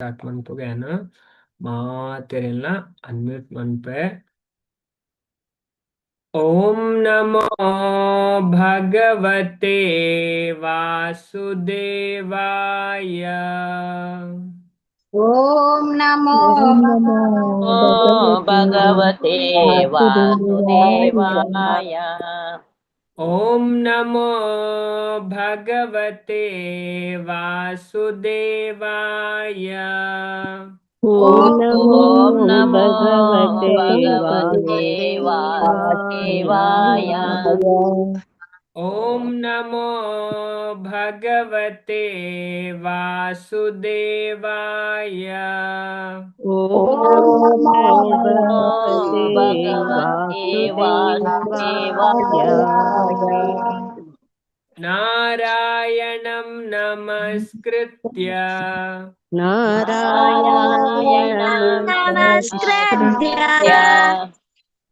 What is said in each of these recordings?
Start ಮನ್ಪುಗ ಮಾತೆರೆಲ್ಲ unmute ಮನ್ಪೆ. ಓಂ ನಮೋ ಭಗವತೆ ವಾಸುದೇವಾಯ. ಓಂ ನಮೋ ಓಂ ಭಗವತೆ ವಾಸುದೇವಾಯ. ಓಂ ನಮೋ ಭಗವತೆ ವಾಸುದೇವಾಯ. ಓಂ ನಮೋ ಭಗವತೆ ವಾಸುದೇವಾಯ. ಓಂ ನಮೋ ಭಗವತೆ ವಾಸುದೇವಾಯ. ಓಂ ನಮೋ ಭಗವತೆ ವಾಸುದೇವಾಯ. ನಾರಾಯಣಂ ನಮಸ್ಕೃತ್ಯ. ನಾರಾಯಣಂ ನಮಸ್ಕೃತ್ಯ.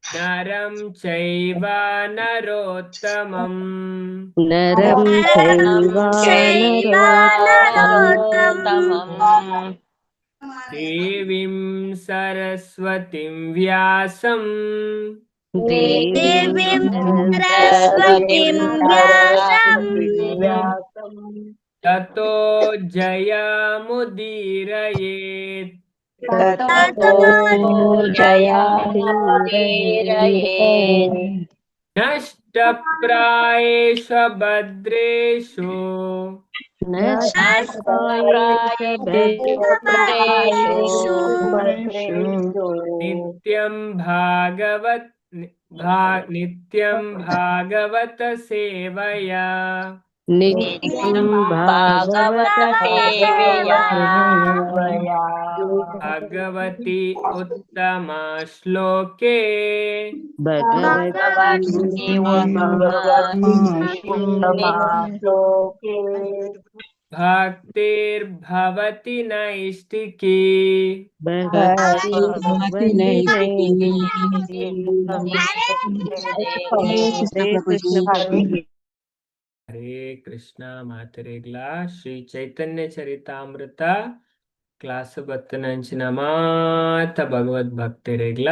ನರಂ ಚೈವ ನರೋತ್ತಮಂ. ನರಂ ಚೈವ ನರೋತ್ತಮಂ. ದೇವಿಂ ಸರಸ್ವತಿಂ ವ್ಯಾಸಂ. ದೇವಿಂ ಸರಸ್ವತಿಂ ವ್ಯಾಸಂ. ತತೋ ಜಯಮುದೀರಯೇತ್. ತತೋ ಜಯಮುದೀರಯೇತ್. ನಷ್ಟಪ್ರಾಯೇಷು ಭದ್ರೇಷು. ನಷ್ಟಪ್ರಾಯೇಷು ನಿತ್ಯಂ ಭಾಗವತ್ ನಿತ್ಯಂ ಭಾಗವತ ಸೇವಯಾ. ನಿತ್ಯಂ ಭಾಗವತ ಸೇವೆಯ. ಭಗವತಿ ಉತ್ತಮ ಶ್ಲೋಕೆ. ಭಗವತಿ ಉತ್ತಮ ಭಕ್ತಿರ್ಭವತಿ ನೈಷ್ಟಿಕೀ. ಭಗವತಿ ಹರೇ ಕೃಷ್ಣ ಮಾತೆರೆಗ್ಲಾ. ಶ್ರೀ ಚೈತನ್ಯ ಚರಿತಾಮೃತ ಕ್ಲಾಸ್ ಬತ್ತನಂಚಿನ ಮಾತ ಭಗವದ್ ಭಕ್ತರೆಗ್ಲ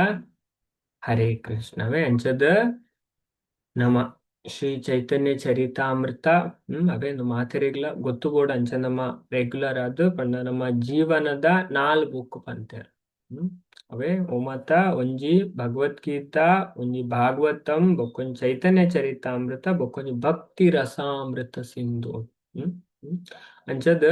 ಹರೇ ಕೃಷ್ಣವೇ. ಅಂಚದ ನಮ ಶ್ರೀ ಚೈತನ್ಯ ಚರಿತಾಮೃತ ಅವೇ ಮಾತೆರೆಗ್ಲ ಗೊತ್ತು ಬೋಡು. ಅಂಚ ನಮ್ಮ ರೆಗ್ಯುಲರ್ ಆದ್ ಪಂಡ ನಮ್ಮ ಜೀವನದ ನಾಲ್ ಬುಕ್ ಪಂತೆರ್. ಅವೇ ಒಮತ ಒಂಜಿ ಭಗವದ್ಗೀತಾ, ಒಂಜಿ ಭಾಗವತಂ, ಬೊಕ್ಕೊಂಜಿ ಚೈತನ್ಯ ಚರಿತಾಮೃತ, ಬೊಕ್ಕೊಂಜಿ ಭಕ್ತಿ ರಸಾಮೃತ ಸಿಂಧು. ಹ್ಮ್ ಹ್ಮ್ ಅಂಚದ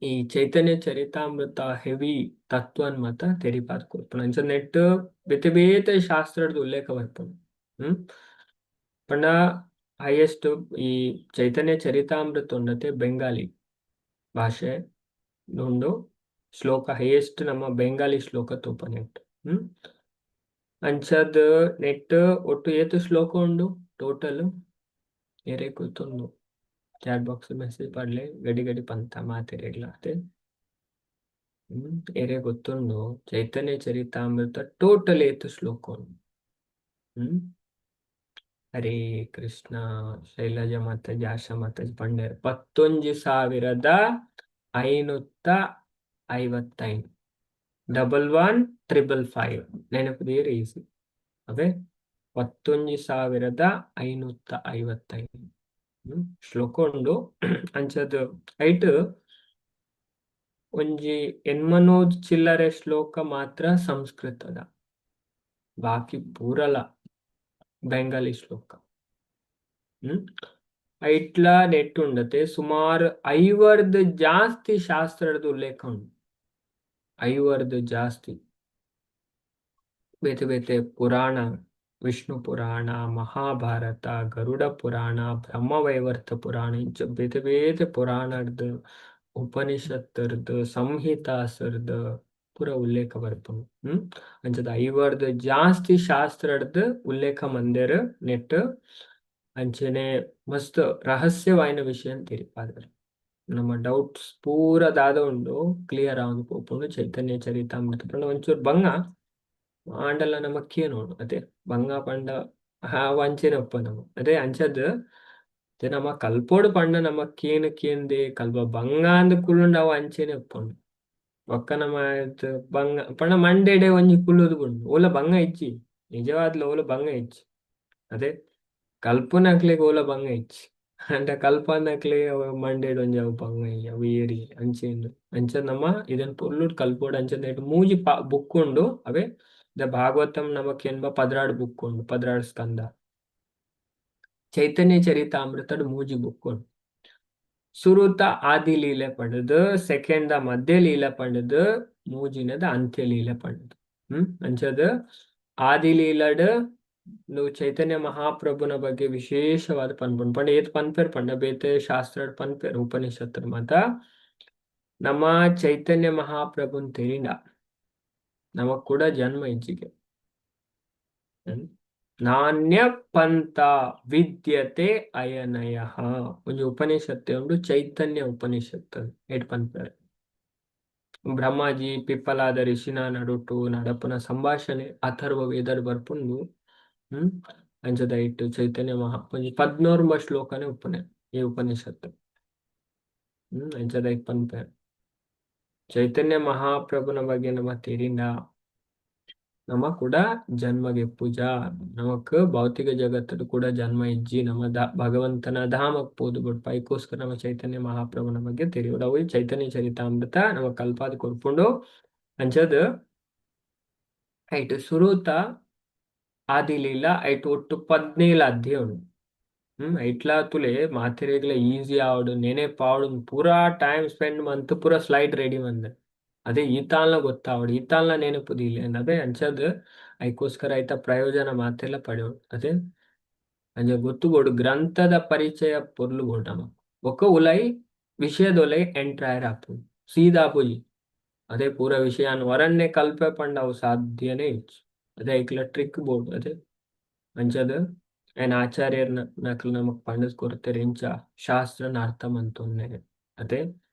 ಈ ಚೈತನ್ಯ ಚರಿತಾಮೃತ ಹೆವಿ ತತ್ವನ್ ಮತ ತೆರಿಪಾದ್ ಕೊರ್ಪುಂಡು. ಅಂಚ ನೆಟ್ ಬೇತೆ ಬೇತೆ ಶಾಸ್ತ್ರದ ಉಲ್ಲೇಖ ಬರ್ಪುಂಡು. ಪಂಡ ಹೈಯೆಸ್ಟ್ ಈ ಚೈತನ್ಯ ಚರಿತಾಮೃತ ಉಂಡತೆ ಬೆಂಗಾಲಿ ಭಾಷೆ ಉಂಡು. ಶ್ಲೋಕ ಹೈಯೆಸ್ಟ್ ನಮ್ಮ ಬೆಂಗಾಲಿ ಶ್ಲೋಕ ತೂಪ ನೆಟ್. ಅಂಚದ್ ನೆಟ್ ಒಟ್ಟು ಏತು ಶ್ಲೋಕ ಉಂಡು ಟೋಟಲ್? ಏರೆ ಗೊತ್ತುಂಡು? ಚಾಟ್ ಬಾಕ್ಸ್ ಮೆಸೇಜ್ ಪಾಡ್ಲೆ, ಗಡಿ ಗಡಿ ಪಂತ ಮಾತೆರೆಗ್ಲ ಅತೆ. ಏರೆ ಗೊತ್ತುಂಡು ಚೈತನ್ಯ ಚರಿತಾಮೃತ ಟೋಟಲ್ ಏತು ಶ್ಲೋಕ ಉಂಡು? ಹರೇ ಕೃಷ್ಣ. ಶೈಲಜಾ ಮಾತಾಜಿ, ಆಶಾ ಮಾತಾಜಿ ಪಂಡೇರ್ 11,555, 11555. ನೆನಪು ಈಸಿ ಅವೇ. 11,555 ಶ್ಲೋಕ ಉಂಡು. ಅಂಚದ ಐಟ್ ಒಂಜಿ ಎನ್ಮನೂರು ಚಿಲ್ಲರೆ ಶ್ಲೋಕ ಮಾತ್ರ ಸಂಸ್ಕೃತದ, ಬಾಕಿ ಪೂರಲ ಬೆಂಗಾಲಿ ಶ್ಲೋಕ. ಐಟ್ಲ ನೆಟ್ ಉಂಡತೆ ಸುಮಾರು ಐವರ್ದ್ ಜಾಸ್ತಿ ಶಾಸ್ತ್ರದ ಉಲ್ಲೇಖ ಉಂಡು. ಐವರ್ದ್ ಜಾಸ್ತಿ ಬೇತೆ ಬೇತೆ ಪುರಾಣ, ವಿಷ್ಣು ಪುರಾಣ, ಮಹಾಭಾರತ, ಗರುಡ ಪುರಾಣ, ಬ್ರಹ್ಮವೈವರ್ತ ಪುರಾಣ, ಇಂಚ ಬೇತೆ ಬೇತೆ ಪುರಾಣರ್ದ್, ಉಪನಿಷತ್ತರ್ದ್, ಸಂಹಿತಾಸರ್ದ್ ಪೂರ ಉಲ್ಲೇಖ ಬರ್ಪುಂಡು. ಅಂಚದ ಐವರ್ದ್ ಜಾಸ್ತಿ ಶಾಸ್ತ್ರರ್ದ್ ಉಲ್ಲೇಖ ಮಂದೆರ್ ನೆಟ್. ಅಂಚನೆ ಮಸ್ತ್ ರಹಸ್ಯವಾಯಿನ ವಿಷಯ ತೆರಿಪಾದೆರ್. ನಮ್ಮ ಡೌಟ್ಸ್ ಪೂರ ದಾದ ಉಂಡು ಕ್ಲಿಯರ್ ಆವೊಂದು ಪೋಪುಂಡು ಚೈತನ್ಯ ಚರಿತಾಮೃತ ಪಂಡ. ಒಂಚೂರು ಬಂಗ ಆಂಡಲ ನಮ ನೋಡು ಅದೇ ಬಂಗ ಪಂಡ ಆ ವಂಚನೆ ಒಪ್ಪ ನಮ್ಮ ಅದೇ. ಅಂಚದ್ ನಮ್ಮ ಕಲ್ಪೋಡು ಪಂಡ ನಮ್ಮ ಕೇನು ಕೇಂದೆ ಕಲ್ಪ ಬಂಗಾಂದ್ ಕುಲ್ಲುಂಡ ಅವು ಅಂಚೆನೆ ಉಪ್ಪುಂಡು. ಬೊಕ್ಕ ನಮ್ಮ ಬಂಗ ಪಂಡ ಮಂಡೆಡೆ ಒಂಜಿ ಕುಲ್ಲುದು ಬುಂಡು ಓಲ ಬಂಗ ಇಜ್ಜಿ, ನಿಜವಾದ್ಲ ಓಲ ಬಂಗ ಇಜ್ಜಿ. ಅದೇ ಕಲ್ಪುನಕ್ಲೆಗ್ ಓಲ ಬಂಗ ಇಜ್ಜಿ, ಅಂಡ ಕಲ್ಪನಕ್ಲೆ ಮಂಡೆಡ್ ಒಂಜಿ ಅವು ಬಂಗ ಅವು ಏರಿ ಅಂಚೆಂದು ಅಂಚ ನಮ್ಮ ಇದನ್ ಪೊರ್ಲುಡ್ ಕಲ್ಪೋಡು. ಅಂಚ ಮೂಜಿ ಬುಕ್ ಉಂಡು ಅವೇ ದ ಭಾಗವತಂ ನಮಕ್ ಎನ್ಬ 12 ಬುಕ್ ಉಂಡು, 12 ಸ್ಕಂದ. ಚೈತನ್ಯ ಚರಿತಾಮೃತಡ್ ಮೂಜಿ ಬುಕ್ ಉಂಡು. ಸುರುತ ಆದಿ ಲೀಲೆ ಪಂಡುದು, ಸೆಕೆಂಡ್ the ಮಧ್ಯ ಲೀಲೆ ಪಂಡುದು, ಮೂಜಿನದ ಅಂತ್ಯ ಲೀಲೆ ಪಂಡುದು. ಅಂಚದ ಆದಿ ಲೀಲಡ್ ಚೈತನ್ಯ ಮಹಾಪ್ರಭುನ ಬಗ್ಗೆ ವಿಶೇಷವಾದ ಪನ್ಪುಂಡು. ಪಂಡ ಏತ್ ಪನ್ಪೆರ್ ಪಂಡ ಬೇತೆ ಶಾಸ್ತ್ರಡ್ ಪನ್ಪೆರ್ ಉಪನಿಷತ್ತರ ಮಾತ ನಮ್ಮ ಚೈತನ್ಯ ಮಹಾಪ್ರಭುನ್ ತೆರಿಂಡ ನಮಕ್ ಕೂಡ ಜನ್ಮ ಇಜ್ಜಿಗೆ. ನಾಣ್ಯ ಪಂಥ ವಿದ್ಯತೆ ಅಯನಯ ಒಂಜಿ ಉಪನಿಷತ್ತೆ ಉಂಡು, ಚೈತನ್ಯ ಉಪನಿಷತ್ತು ಏಟ್ ಪನ್ಪೆರ್. ಬ್ರಹ್ಮಾಜಿ ಪಿಪ್ಪಲಾದ ಋಷಿನ ನಡುಟು ನಡಪುನ ಸಂಭಾಷಣೆ ಅಥರ್ವ ವೇದಡ್ ಬರ್ಪುಂಡು. ಅಂಚದ ಇಟ್ಟು ಚೈತನ್ಯ ಮಹಾ ಒಂಜಿ 11 ಶ್ಲೋಕನೇ ಉಪ್ಪುನೆ ಈ ಉಪನಿಷತ್ತು. ಅಂಚದ ಇಟ್ ಪನ್ಪೆರ್ ಚೈತನ್ಯ ಮಹಾಪ್ರಭುನ ಬಗ್ಗೆ ನಮ್ಮ ತೆರಿಂಡ ನಮ್ಮ ಕೂಡ ಜನ್ಮಗೆ ಪೂಜಾ, ನಮಕ್ ಭೌತಿಕ ಜಗತ್ತಡು ಕೂಡ ಜನ್ಮ ಇಜ್ಜಿ, ನಮ್ಮ ಭಗವಂತನ ಧಾಮಕ್ ಪೋದು ಬೊಡ್ಪ. ಐಕೋಸ್ಕರ ನಮ್ಮ ಚೈತನ್ಯ ಮಹಾಪ್ರಭುನ ಬಗ್ಗೆ ತೆರಿಯೋಡು. ಅವು ಚೈತನ್ಯ ಚರಿತಾಮೃತ ನಮ್ಮ ಕಲ್ಪಾದ ಕೊರ್ಪುಂಡು. ಅಂಚದ ಐಟ್ ಸುರೂತ ಆದಿಲೀಲ ಐಟ್ ಒಟ್ಟು 17 ಅಧ್ಯಾಯ ಉಂಡು. ಐಟ್ಲಾ ತುಲೆ ಮಾತೆರೆಗ್ಲ ಈಸಿ ಆವಡು ನೆನೆಪಾವಡು ಪೂರಾ ಟೈಮ್ ಸ್ಪೆಂಡ್ ಮಂತ್ ಪೂರಾ ಸ್ಲೈಡ್ ರೆಡಿ ಮಂದೆ. ಅದೇ ಈತಾಲ್ನ ಗೊತ್ತಾವಡು, ಈತಾಲ್ನ ನೆನಪುದಿಲ್ಲ ಅದೇ ಅಂಚದ್ ಐಕೋಸ್ಕರ ಐತ ಪ್ರಯೋಜನ ಮಾತೆಲ್ಲ ಪಡೆಯೋಡು. ಅದೇ ಅಂಚ ಗೊತ್ತು ಬೋಡು ಗ್ರಂಥದ ಪರಿಚಯ ಪೊರ್ಲು ಬೋಡು ನಮ ಬೊಕ್ಕ ಉಲೈ ವಿಷಯದೊಲೈ ಎಂಟರ್ ಆಯರ್ ಆಪುಂಡು ಸೀದಾ ಪೂಜಿ. ಅದೇ ಪೂರ ವಿಷಯ ವರನ್ನೇ ಕಲ್ಪೆ ಪಂಡ ಅವು ಸಾಧ್ಯನೇ ಇಜ್ಜಿ. ಅದೇ ಐಕ್ಲ ಟ್ರಿಕ್ ಬೋರ್ಡ್. ಅದೇ ಅಂಚದ ಏನ್ ಆಚಾರ್ಯರ್ ನಕ್ಲು ನಮಕ್ ಪಂಡದ್ ಕೊರ್ತೆರ್ ಇಂಚ ಶಾಸ್ತ್ರನ ಅರ್ಥ ಮಂತೊನ್ನೆ. ಅದೇ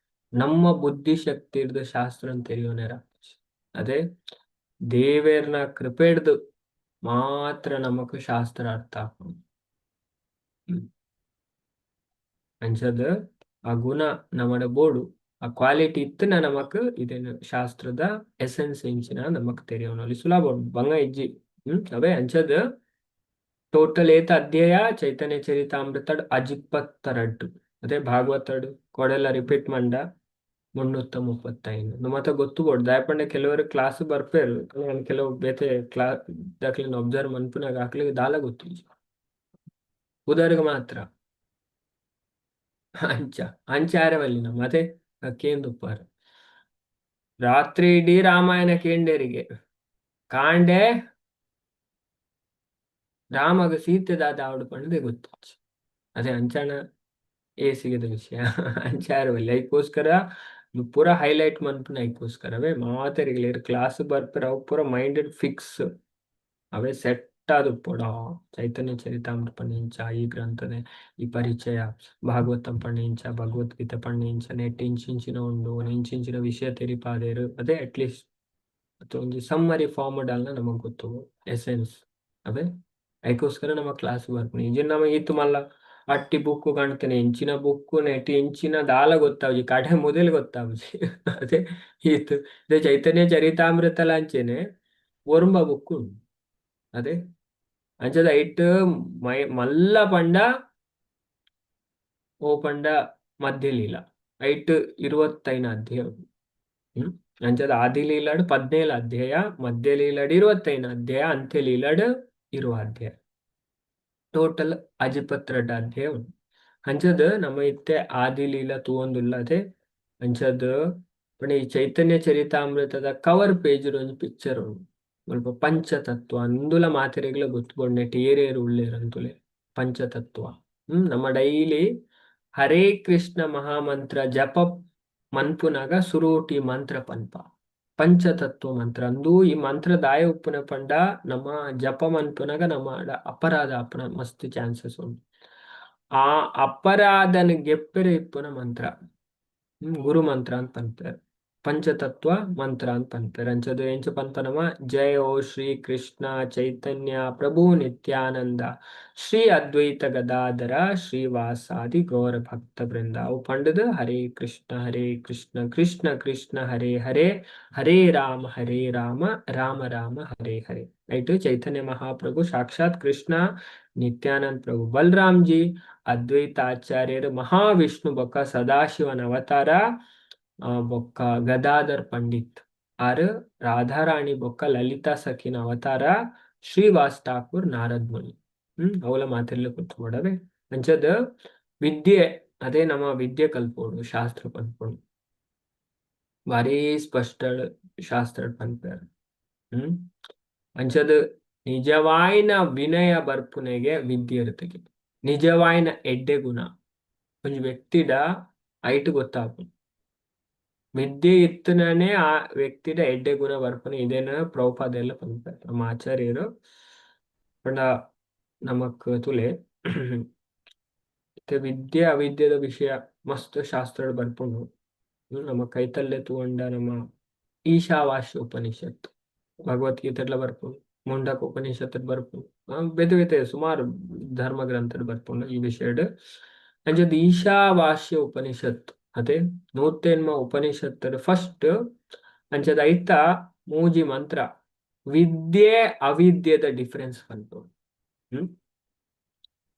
ನಮ್ಮ ಬುದ್ಧಿ ಶಕ್ತಿ ಶಾಸ್ತ್ರನ್ ತೆರಿಯೋನೆರ. ಅದೇ ದೇವೇರ್ನ ಕೃಪೆಡ್ದು ಮಾತ್ರ ನಮಕ್ ಶಾಸ್ತ್ರ ಅರ್ಥ ಆಪುಂಡು. ಅಂಚದ ಆ ಗುಣ ನಮಡ ಬೋಡು, ಆ ಕ್ವಾಲಿಟಿ ಇತ್ತನ ನಮಕ್ ಇದೇನು ಶಾಸ್ತ್ರದ ಎಸೆನ್ಸ್ ಇಂಚಿನ ನಮಕ್ ತೆರಿಯೋನಲ್ಲಿ ಸುಲಭ ಉಂಡು, ಬಂಗ ಇಜ್ಜಿ. ಅವೇ ಅಂಚದ ಟೋಟಲ್ ಏತ ಅಧ್ಯಾಯ ಚೈತನ್ಯ ಚರಿತಾಮೃತಡ್ ಅಜಿಪ್ಪತ್ತರಡ್ಡು. ಅದೇ ಭಾಗವತಡ್ ಕೊಡೆಲ್ಲ ರಿಪೀಟ್ ಮಂಡ 335. ಮತ್ತೆ ಗೊತ್ತು ಬೋಡು ದಾಯಪಂಡ ಕೆಲವರು ಕ್ಲಾಸ್ ಬರ್ಪೇರು, ಕೆಲವು ಬೇತೆ ಕ್ಲಾ ದಾಖಲಿನ ಅಬ್ಸರ್ವ್ ಮನ್ಪುನಾಗ ಆಕ್ಲಿಗೆ ದಾಲ ಗೊತ್ತಿಜ್ಜಿ, ಉದಾರಿಗೆ ಮಾತ್ರ ಅಂಚ ಅಂಚ ಆರವಲ್ಲಿ ನಮ್ಮ ಅದೇ ಕೇಂದುಪ್ಪಾರ ರಾತ್ರಿ ಇಡೀ ರಾಮಾಯಣ ಕೇಂಡೇರಿಗೆ ಕಾಂಡೆ ರಾಮಗ ಸೀತೆ ದಾದ ಆವಡು ಪಂಡದೆ ಗೊತ್ತಿಜ್ಜಿ. ಅದೇ ಅಂಚನ ಏಸಿಗೆದ ವಿಷಯ ಅಂಚಾರವಲ್ಲಿ ಐಕೋಸ್ಕರ ಪೂರ ಹೈಲೈಟ್ ಮನ್ಪುನ ಐಕೋಸ್ಕರವೇ ಮಾತೆರಿಗ್ಲೇರ್ ಕ್ಲಾಸ್ ಬರ್ಪೆರ್ ಅವು ಪೂರ ಮೈಂಡೆಡ್ ಫಿಕ್ಸ್ ಅವೇ ಸೆಟ್ ಆದುಪ್ಪೊಡು. ಚೈತನ್ಯ ಚರಿತಾಮೃತ ಪಂಡ ಈ ಗ್ರಂಥನೆ ಈ ಪರಿಚಯ, ಭಾಗವತಂ ಪಂಡ ಇಂಚ, ಭಗವದ್ಗೀತೆ ಪಂಡ ಇಂಚ, ನೆಟ್ ಇಂಚಿಂಚಿನ ಉಂಡು, ಇಂಚಿಂಚಿನ ವಿಷಯ ತೆರಿಪಾದೇರು. ಅದೇ ಅಟ್ಲೀಸ್ಟ್ ಒಂಜಿ ಸಮ್ಮರಿ ಫಾರ್ಮ್ ಅಲ್ಲ ನಮಗ್ ಗೊತ್ತು ಎಸೆನ್ಸ್. ಅವೇ ಐಕೋಸ್ಕರ ನಮ್ಮ ಕ್ಲಾಸ್ ಬರ್ಪುನಿ. ಇಂಜಿನ ನಮ ಈತ್ ಮಲ್ಲ ಅಟ್ಟಿ ಬುಕ್ಕು ಕಾಣ್ತೇನೆ, ಇಂಚಿನ ಬುಕ್ಕು ನೆಟ್ ಇಂಚಿನ ದಾಲ ಗೊತ್ತಾವುಜಿ, ಕಡೆ ಮೊದಲು ಗೊತ್ತಾವುಜಿ. ಅದೇ ಈತ್ ಇದೇ ಚೈತನ್ಯ ಚರಿತಾಮೃತ ಅಂಚೆನೆ ಒರುಂಬ ಬುಕ್ಕು ಉಂಡು. ಅದೇ ಅಂಚದ ಐಟ್ ಮೈ ಮಲ್ಲ ಪಂಡ ಓ ಪಂಡ ಮಧ್ಯ ಲೀಲ ಐಟ್ 25 ಅಧ್ಯಾಯ. ಅಂಚದ ಆದಿ ಲೀಲಾಡ್ 17 ಅಧ್ಯಾಯ, ಮಧ್ಯ ಲೀಲಾಡ್ 25 ಅಧ್ಯಾಯ, ಅಂತ್ಯ ಲೀಲಾಡ್ 20 ಅಧ್ಯಾಯ, ಟೋಟಲ್ ಅಜಿಪತ್ರೆಡ್ ಅಧ್ಯಾಯ ಉಂಡು. ಅಂಚದ ನಮ್ಮ ಇತ್ತೆ ಆದಿ ಲೀಲಾ ತೂವೊಂದುಲ್ಲ. ಅದೇ ಅಂಚದ ಪಂಡ ಈ ಚೈತನ್ಯ ಚರಿತಾಮೃತದ ಕವರ್ ಪೇಜ್ ಒಂಜಿ ಪಿಕ್ಚರ್ ಉಂಡು. ಮುಲ್ಪ ಪಂಚತತ್ವ ಅಂದುಲ ಮಾತೆರೆಗ್ಲ ಗೊತ್ತು ನೆಟ್ ಏರೇರು ಉಲ್ಲೇರ್ ಅಂತುಲೆ ಪಂಚತತ್ವ. ನಮ್ಮ ಡೈಲಿ ಹರೇ ಕೃಷ್ಣ ಮಹಾಮಂತ್ರ ಜಪ ಮನ್ಪುನಾಗ ಸುರೂಟಿ ಮಂತ್ರ ಪನ್ಪ ಪಂಚತತ್ವ ಮಂತ್ರ ಅಂದು. ಈ ಮಂತ್ರ ದಾಯ ಉಪ್ಪುನ ಪಂಡ ನಮ್ಮ ಜಪ ಮನ್ಪುನಾಗ ನಮ್ಮ ಅಪರಾಧ ಅಪ್ಪನ ಮಸ್ತ್ ಚಾನ್ಸಸ್ ಉಂಟು. ಆ ಅಪರಾಧನ ಗೆಪ್ಪೆರೆ ಇಪ್ಪುನ ಮಂತ್ರ, ಗುರು ಮಂತ್ರ ಅಂತ ಪನ್ಪೆರ್. ಪಂಚತತ್ವ ಮಂತ್ರ ಅಂತ ಪನ್ಪೆರ್. ಅಂಚದ ಎಂಚ ಪನ್ಪನಮ? ಜಯ ಓ ಶ್ರೀ ಕೃಷ್ಣ ಚೈತನ್ಯ ಪ್ರಭು ನಿತ್ಯಾನಂದ ಶ್ರೀ ಅದ್ವೈತ ಗದಾಧರ ಶ್ರೀವಾಸಾದಿ ಗೌರ ಭಕ್ತ ವೃಂದ. ಅವು ಪಂಡದು ಹರೇ ಕೃಷ್ಣ ಹರೇ ಕೃಷ್ಣ ಕೃಷ್ಣ ಕೃಷ್ಣ ಹರೇ ಹರೇ ಹರೇ ರಾಮ ಹರೇ ರಾಮ ರಾಮ ರಾಮ ಹರೇ ಹರೇ. ರೈಟ್. ಚೈತನ್ಯ ಮಹಾಪ್ರಭು ಸಾಕ್ಷಾತ್ ಕೃಷ್ಣ, ನಿತ್ಯಾನಂದ ಪ್ರಭು ಬಲರಾಮ್ ಜಿ, ಅದ್ವೈತ ಆಚಾರ್ಯರು ಮಹಾವಿಷ್ಣು ಬೊಕ್ಕ ಸದಾಶಿವನ ಅವತಾರ, ಬೊಕ್ಕ ಗದಾಧರ್ ಪಂಡಿತ್ ಆರ್ ರಾಧಾರಾಣಿ ಬೊಕ್ಕ ಲಲಿತಾ ಸಖಿನ ಅವತಾರ, ಶ್ರೀವಾಸ್ ಠಾಕೂರ್ ನಾರದ್ ಮುನಿ. ಅವಲ ಮಾತೆರ್ಲ ಕೂತ್ಕೊಡವೆ. ಅಂಚದ ವಿದ್ಯೆ ಅದೇ ನಮ್ಮ ವಿದ್ಯೆ ಕಲ್ಪೋಡು, ಶಾಸ್ತ್ರ ಪನ್ಪೋಡು, ಭಾರಿ ಸ್ಪಷ್ಟ ಶಾಸ್ತ್ರ ಪನ್ಪೇರ್. ಅಂಚದ ನಿಜವಾಯಿನ ವಿನಯ ಬರ್ಪುನೆಗೆ ವಿದ್ಯೆ ಇರ್ತಗೆ. ನಿಜವಾಯಿನ ಎಡ್ಡೆ ಗುಣ ಒಂಜಿ ವ್ಯಕ್ತಿಡ ಐಟ್ ಗೊತ್ತಾಪುಂಡು. ವಿದ್ಯೆ ಇತ್ತನೇ ಆ ವ್ಯಕ್ತಿಡ ಎಡ್ಡೆ ಗುಣ ಬರ್ಪುನೆ. ಇದೇನ ಪ್ರಭುಪಾದ ಎಲ್ಲ ಪನ್ಪೆರ್ ನಮ್ಮ ಆಚಾರ್ಯರು. ಪಂಡ ನಮಕ್ ತುಲೆ ಇತ್ತೆ ವಿದ್ಯೆ ಅವಿದ್ಯೆದ ವಿಷಯ ಮಸ್ತ್ ಶಾಸ್ತ್ರಡ್ ಬರ್ಪುಂಡು. ನಮ್ಮ ಕೈತಲ್ಲೇ ತೂವೊಂಡ ನಮ್ಮ ಈಶಾವಾಸ್ಯ ಉಪನಿಷತ್, ಭಗವದ್ಗೀತೆಡ್ಲ ಬರ್ಪುಂಡು, ಮುಂಡಕ ಉಪನಿಷತ್ ಬರ್ಪುಂಡು, ಬೇತೆ ಬೇತೆ ಸುಮಾರು ಧರ್ಮ ಗ್ರಂಥಡ್ ಬರ್ಪುಂಡು ಈ ವಿಷಯಡ್. ಅಂಚದ ಈಶಾವಾಸ್ಯ ಉಪನಿಷತ್ ಅದೇ ನೂತೆನ್ಮ ಉಪನಿಷತ್ ಫಸ್ಟ್. ಅಂಚದ ಐತ ಮೂಜಿ ಮಂತ್ರ ವಿದ್ಯೆ ಅವಿದ್ಯೆದ ಡಿಫರೆನ್ಸ್ ಪನ್ಪುಂಡು.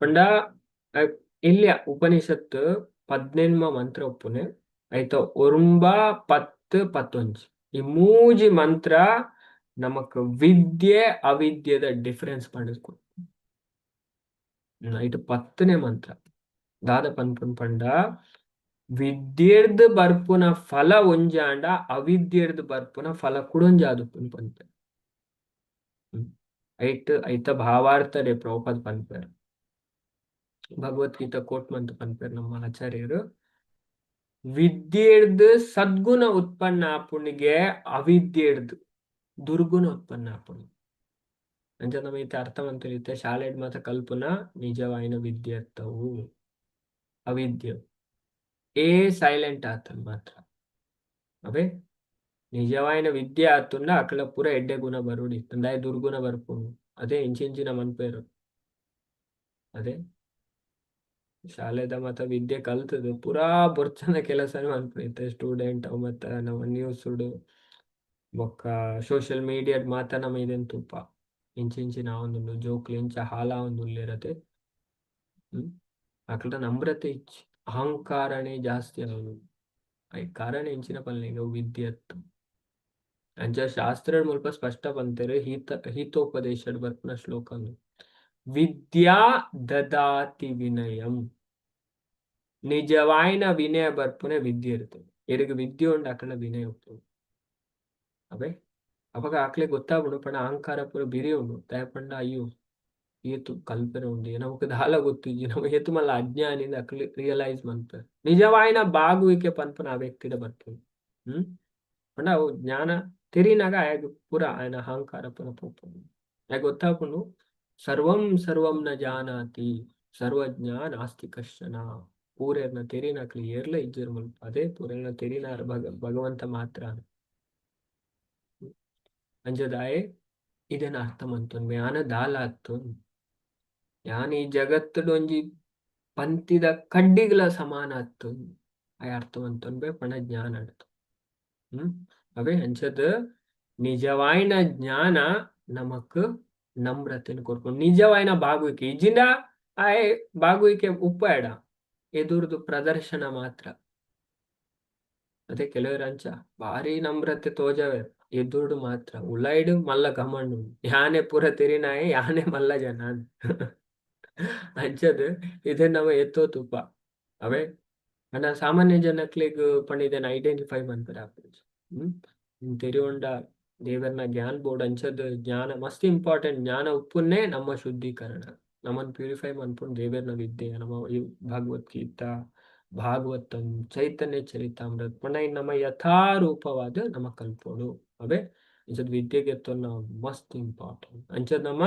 ಪಂಡ ಇಲ್ಲಿಯ ಉಪನಿಷತ್ ಪದ್ನೆನ್ಮ ಮಂತ್ರ ಉಪ್ಪುನೆ. ಐತ ಒರುಂಬ, 10, 11 ಈ ಮೂಜಿ ಮಂತ್ರ ನಮಕ್ ವಿದ್ಯೆ ಅವಿದ್ಯೆದ ಡಿಫರೆನ್ಸ್ ಪಂಡುದು. ಐಟ್ 10ನೇ ಮಂತ್ರ ದಾದ ಪನ್ಪುನ್ ಪಂಡ, ವಿದ್ಯೆರ್ದ್ ಬರ್ಪುನ ಫಲ ಒಂಜಾಂಡ ಅವಿದ್ಯೆರ್ದ್ ಬರ್ಪುನ ಫಲ ಕುಡೊಂಜಾದುಪ್ಪುನು ಪನ್ಪೆರ್. ಐಟ್ ಐತ ಭಾವಾರ್ಥಡೆ ಪ್ರಭುಪಾದ ಪನ್ಪೆರ್, ಭಗವದ್ಗೀತಾ ಕೋಟ್ ಮಂತ್ ಪನ್ಪೆರ್ ನಮ್ಮ ಆಚಾರ್ಯರು. ವಿದ್ಯೆರ್ದ್ ಸದ್ಗುಣ ಉತ್ಪನ್ನ ಆಪುಣಿಗೆ, ಅವಿದ್ಯೆರ್ದ್ ದುರ್ಗುಣ ಉತ್ಪನ್ನ ಆಪುಣಿ. ಅಂಚ ನಮ ಇತ್ತೆ ಅರ್ಥ ಮಂತೊಲಿತ್ತೆ, ಶಾಲೆಡ್ ಮಾತ ಕಲ್ಪುನ ನಿಜವಾಯಿನ ವಿದ್ಯೆ ಅತ್ತವು, ಅವಿದ್ಯೆ. ಏ ಸೈಲೆಂಟ್ ಆತನ್ ಮಾತ್ರ ಅವೇ. ನಿಜವಾಯಿನ ವಿದ್ಯೆ ಆತುಂಡ ಅಕಲ ಪೂರ ಎಡ್ಡೆ ಗುಣ ಬರುಡಿ ದಾಯ ದುರ್ಗುಣ ಬರ್ಪುಂಡು. ಅದೇ ಇಂಚಿಂಚಿನ ಮನ್ಪೇರು. ಅದೇ ಶಾಲೆದ ಮತ ವಿದ್ಯೆ ಕಲ್ತದು ಪೂರಾ ಬೊರ್ಚನ ಕೆಲಸನೇ ಮನ್ಪುನಿತ್ತೆ ಸ್ಟೂಡೆಂಟ್ ಅವು. ಮತ್ತ ನಮ್ಮ ನ್ಯೂಸ್ ಬೊಕ್ಕ ಸೋಷಿಯಲ್ ಮೀಡಿಯಾಡ್ ಮಾತ ನಮ ಇದೆನ್ ತೂಪ, ಇಂಚಿಂಚಿನ ಆವೊಂದುಂಡು, ಜೋಕ್ಲು ಇಂಚ ಹಾಲಾವೊಂದುಲ್ಲೆರತೆ. ಅಕಲ್ಡ ನಮ್ರತೆ ಇಜ್ಜಿ, ಅಹಂಕಾರನೇ ಜಾಸ್ತಿ ಆವೊಂದುಂಡು. ಐಕ್ ಕಾರಣ ಎಂಚಿನ ಪನ್ಲೆ, ಅವು ವಿದ್ಯೆ ಅತ್ತು. ಅಂಚ ಶಾಸ್ತ್ರದ ಮುಲ್ಪ ಸ್ಪಷ್ಟ ಪಂತೆರ್. ಹಿತೋಪದೇಶಡ್ ಬರ್ಪುನ ಶ್ಲೋಕ. ವಿದ್ಯಾ ದದಾತಿ ವಿನಯಂ. ನಿಜವಾಯಿನ ವಿನಯ ಬರ್ಪುನೆ ವಿದ್ಯೆ ಇರ್ತದೆ. ಎರೆಗ್ ವಿದ್ಯೆ ಉಂಡು ಅಕಲ್ನ ವಿನಯ ಉಪ್ಪುಂಡು. ಅವೇ ಅಪಗ ಆಕ್ಲೆ ಗೊತ್ತಾಪುಂಡು ಪಂಡ ಅಹಂಕಾರ ಪೂರ ಬಿರಿ ಉಂಡು. ದಾಯೆ ಪಂಡ ಅಯ್ಯೋ ಏತು ಕಲ್ಪನೆ ಉಂಡು, ನಮಕ್ ದಾಲ ಗೊತ್ತಿಜ್ಜಿ, ನಮ ಏತು ಮಲ್ಲ ಅಜ್ಞಾನಿಂದ್ ಅಕ್ಲು ರಿಯಲೈಸ್ ಮನ್ಪೆರ್. ನಿಜವಾಯಿನ ಬಾಗುವಿಕೆ ಪನ್ಪುನ ಆ ವ್ಯಕ್ತಿಡ ಬರ್ಪುಂಡು. ಪಂಡ ಅವು ಜ್ಞಾನ ತೆರಿನಾಗ ಆಯಗ್ ಪೂರ ಆಯನ ಅಹಂಕಾರ ಪೂರ ಪೋಪುಂಡು. ಆಯಗ್ ಗೊತ್ತಾಪುಂಡು, ಸರ್ವಂ ಸರ್ವಂ ನ ಜಾನಾತಿ ಸರ್ವಜ್ಞ ನಾಸ್ತಿ ಕಶ್ಚನ. ಪೂರೆರ್ನ ತೆರಿನಕ್ಲು ಏರ್ಲ ಇಜ್ಜೆರ್ ಮುಲ್ಪ, ಅದೇ ಪೂರೆರ್ನ ತೆರಿನಾರ್ ಭಗವಂತ ಮಾತ್ರ. ಅಂಚದಾಯೆ ಇದನ್ನ ಅರ್ಥ ಮಂತೊನ್ವೆ, ಯಾನ ದಾಲ ಅತ್ತು, ಯಾನ್ ಈ ಜಗತ್ತುಡು ಒಂಜಿ ಪಂತಿದ ಕಡ್ಡಿಗ್ಲ ಸಮಾನ ಅತ್ತು ಆಯೆ ಅರ್ಥ ಮಂತೊನ್ಬೆ. ಪಂಡ ಜ್ಞಾನ ಅರ್ಥ. ಅವೇ ಅಂಚದ ನಿಜವಾಯಿನ ಜ್ಞಾನ ನಮಕ್ ನಮ್ರತೆನ್ ಕೊರ್ಪುಂಡು, ನಿಜವಾಯಿನ ಬಾಗುವಿಕೆ. ಇಜ್ಜಿಂಡ ಆಯೆ ಬಾಗುವಿಕೆ ಉಪ್ಪುಯೆಡ, ಎದುರ್ದು ಪ್ರದರ್ಶನ ಮಾತ್ರ. ಅದೇ ಕೆಲವರು ಅಂಚ ಭಾರಿ ನಮ್ರತೆ ತೋಜವೆರ್ ಎದುರುಡು ಮಾತ್ರ, ಉಲೈಡ್ ಮಲ್ಲ ಘಮಂಡು, ಯಾನೆ ಪೂರ ತೆರಿನಾಯೆ, ಯಾನೆ ಮಲ್ಲ ಜನ. ಅಂಚದ್ ಇದನ್ ನಮ ಎತ್ತೋ ತೂಪ. ಅವೇ ಅಂಡ ಸಾಮಾನ್ಯ ಜನಕ್ಲೆಗ್ ಪಂಡ ಇದನ್ನ ಐಡೆಂಟಿಫೈ ಮನ್ಪೆರೆ ಆಪುಜಿ. ತೆರಿಯೊಂಡ ದೇವರ್ನ ಜ್ಞಾನ ಬೋರ್ಡ್. ಅಂಚದ್ ಜ್ಞಾನ ಮಸ್ತ್ ಇಂಪಾರ್ಟೆಂಟ್. ಜ್ಞಾನ ಉಪ್ಪುನ್ನೇ ನಮ್ಮ ಶುದ್ಧೀಕರಣ, ನಮನ್ ಪ್ಯೂರಿಫೈ ಮನ್ಪುನ್ ದೇವೆರ್ನ ವಿದ್ಯೆ. ನಮ್ಮ ಈ ಭಗವದ್ಗೀತಾ, ಭಾಗವತಂ, ಚೈತನ್ಯ ಚರಿತಾಮೃತ ಪಂಡ ನಮ್ಮ ಯಥಾರೂಪವಾದ ನಮ್ಮ ಕಲ್ಪೋಡು. ಅವೇ ಇಂಚದ ವಿದ್ಯೆಗೆ ಎತ್ತೊನ್ನ ಮಸ್ತ್ ಇಂಪಾರ್ಟೆಂಟ್. ಅಂಚದ ನಮ್ಮ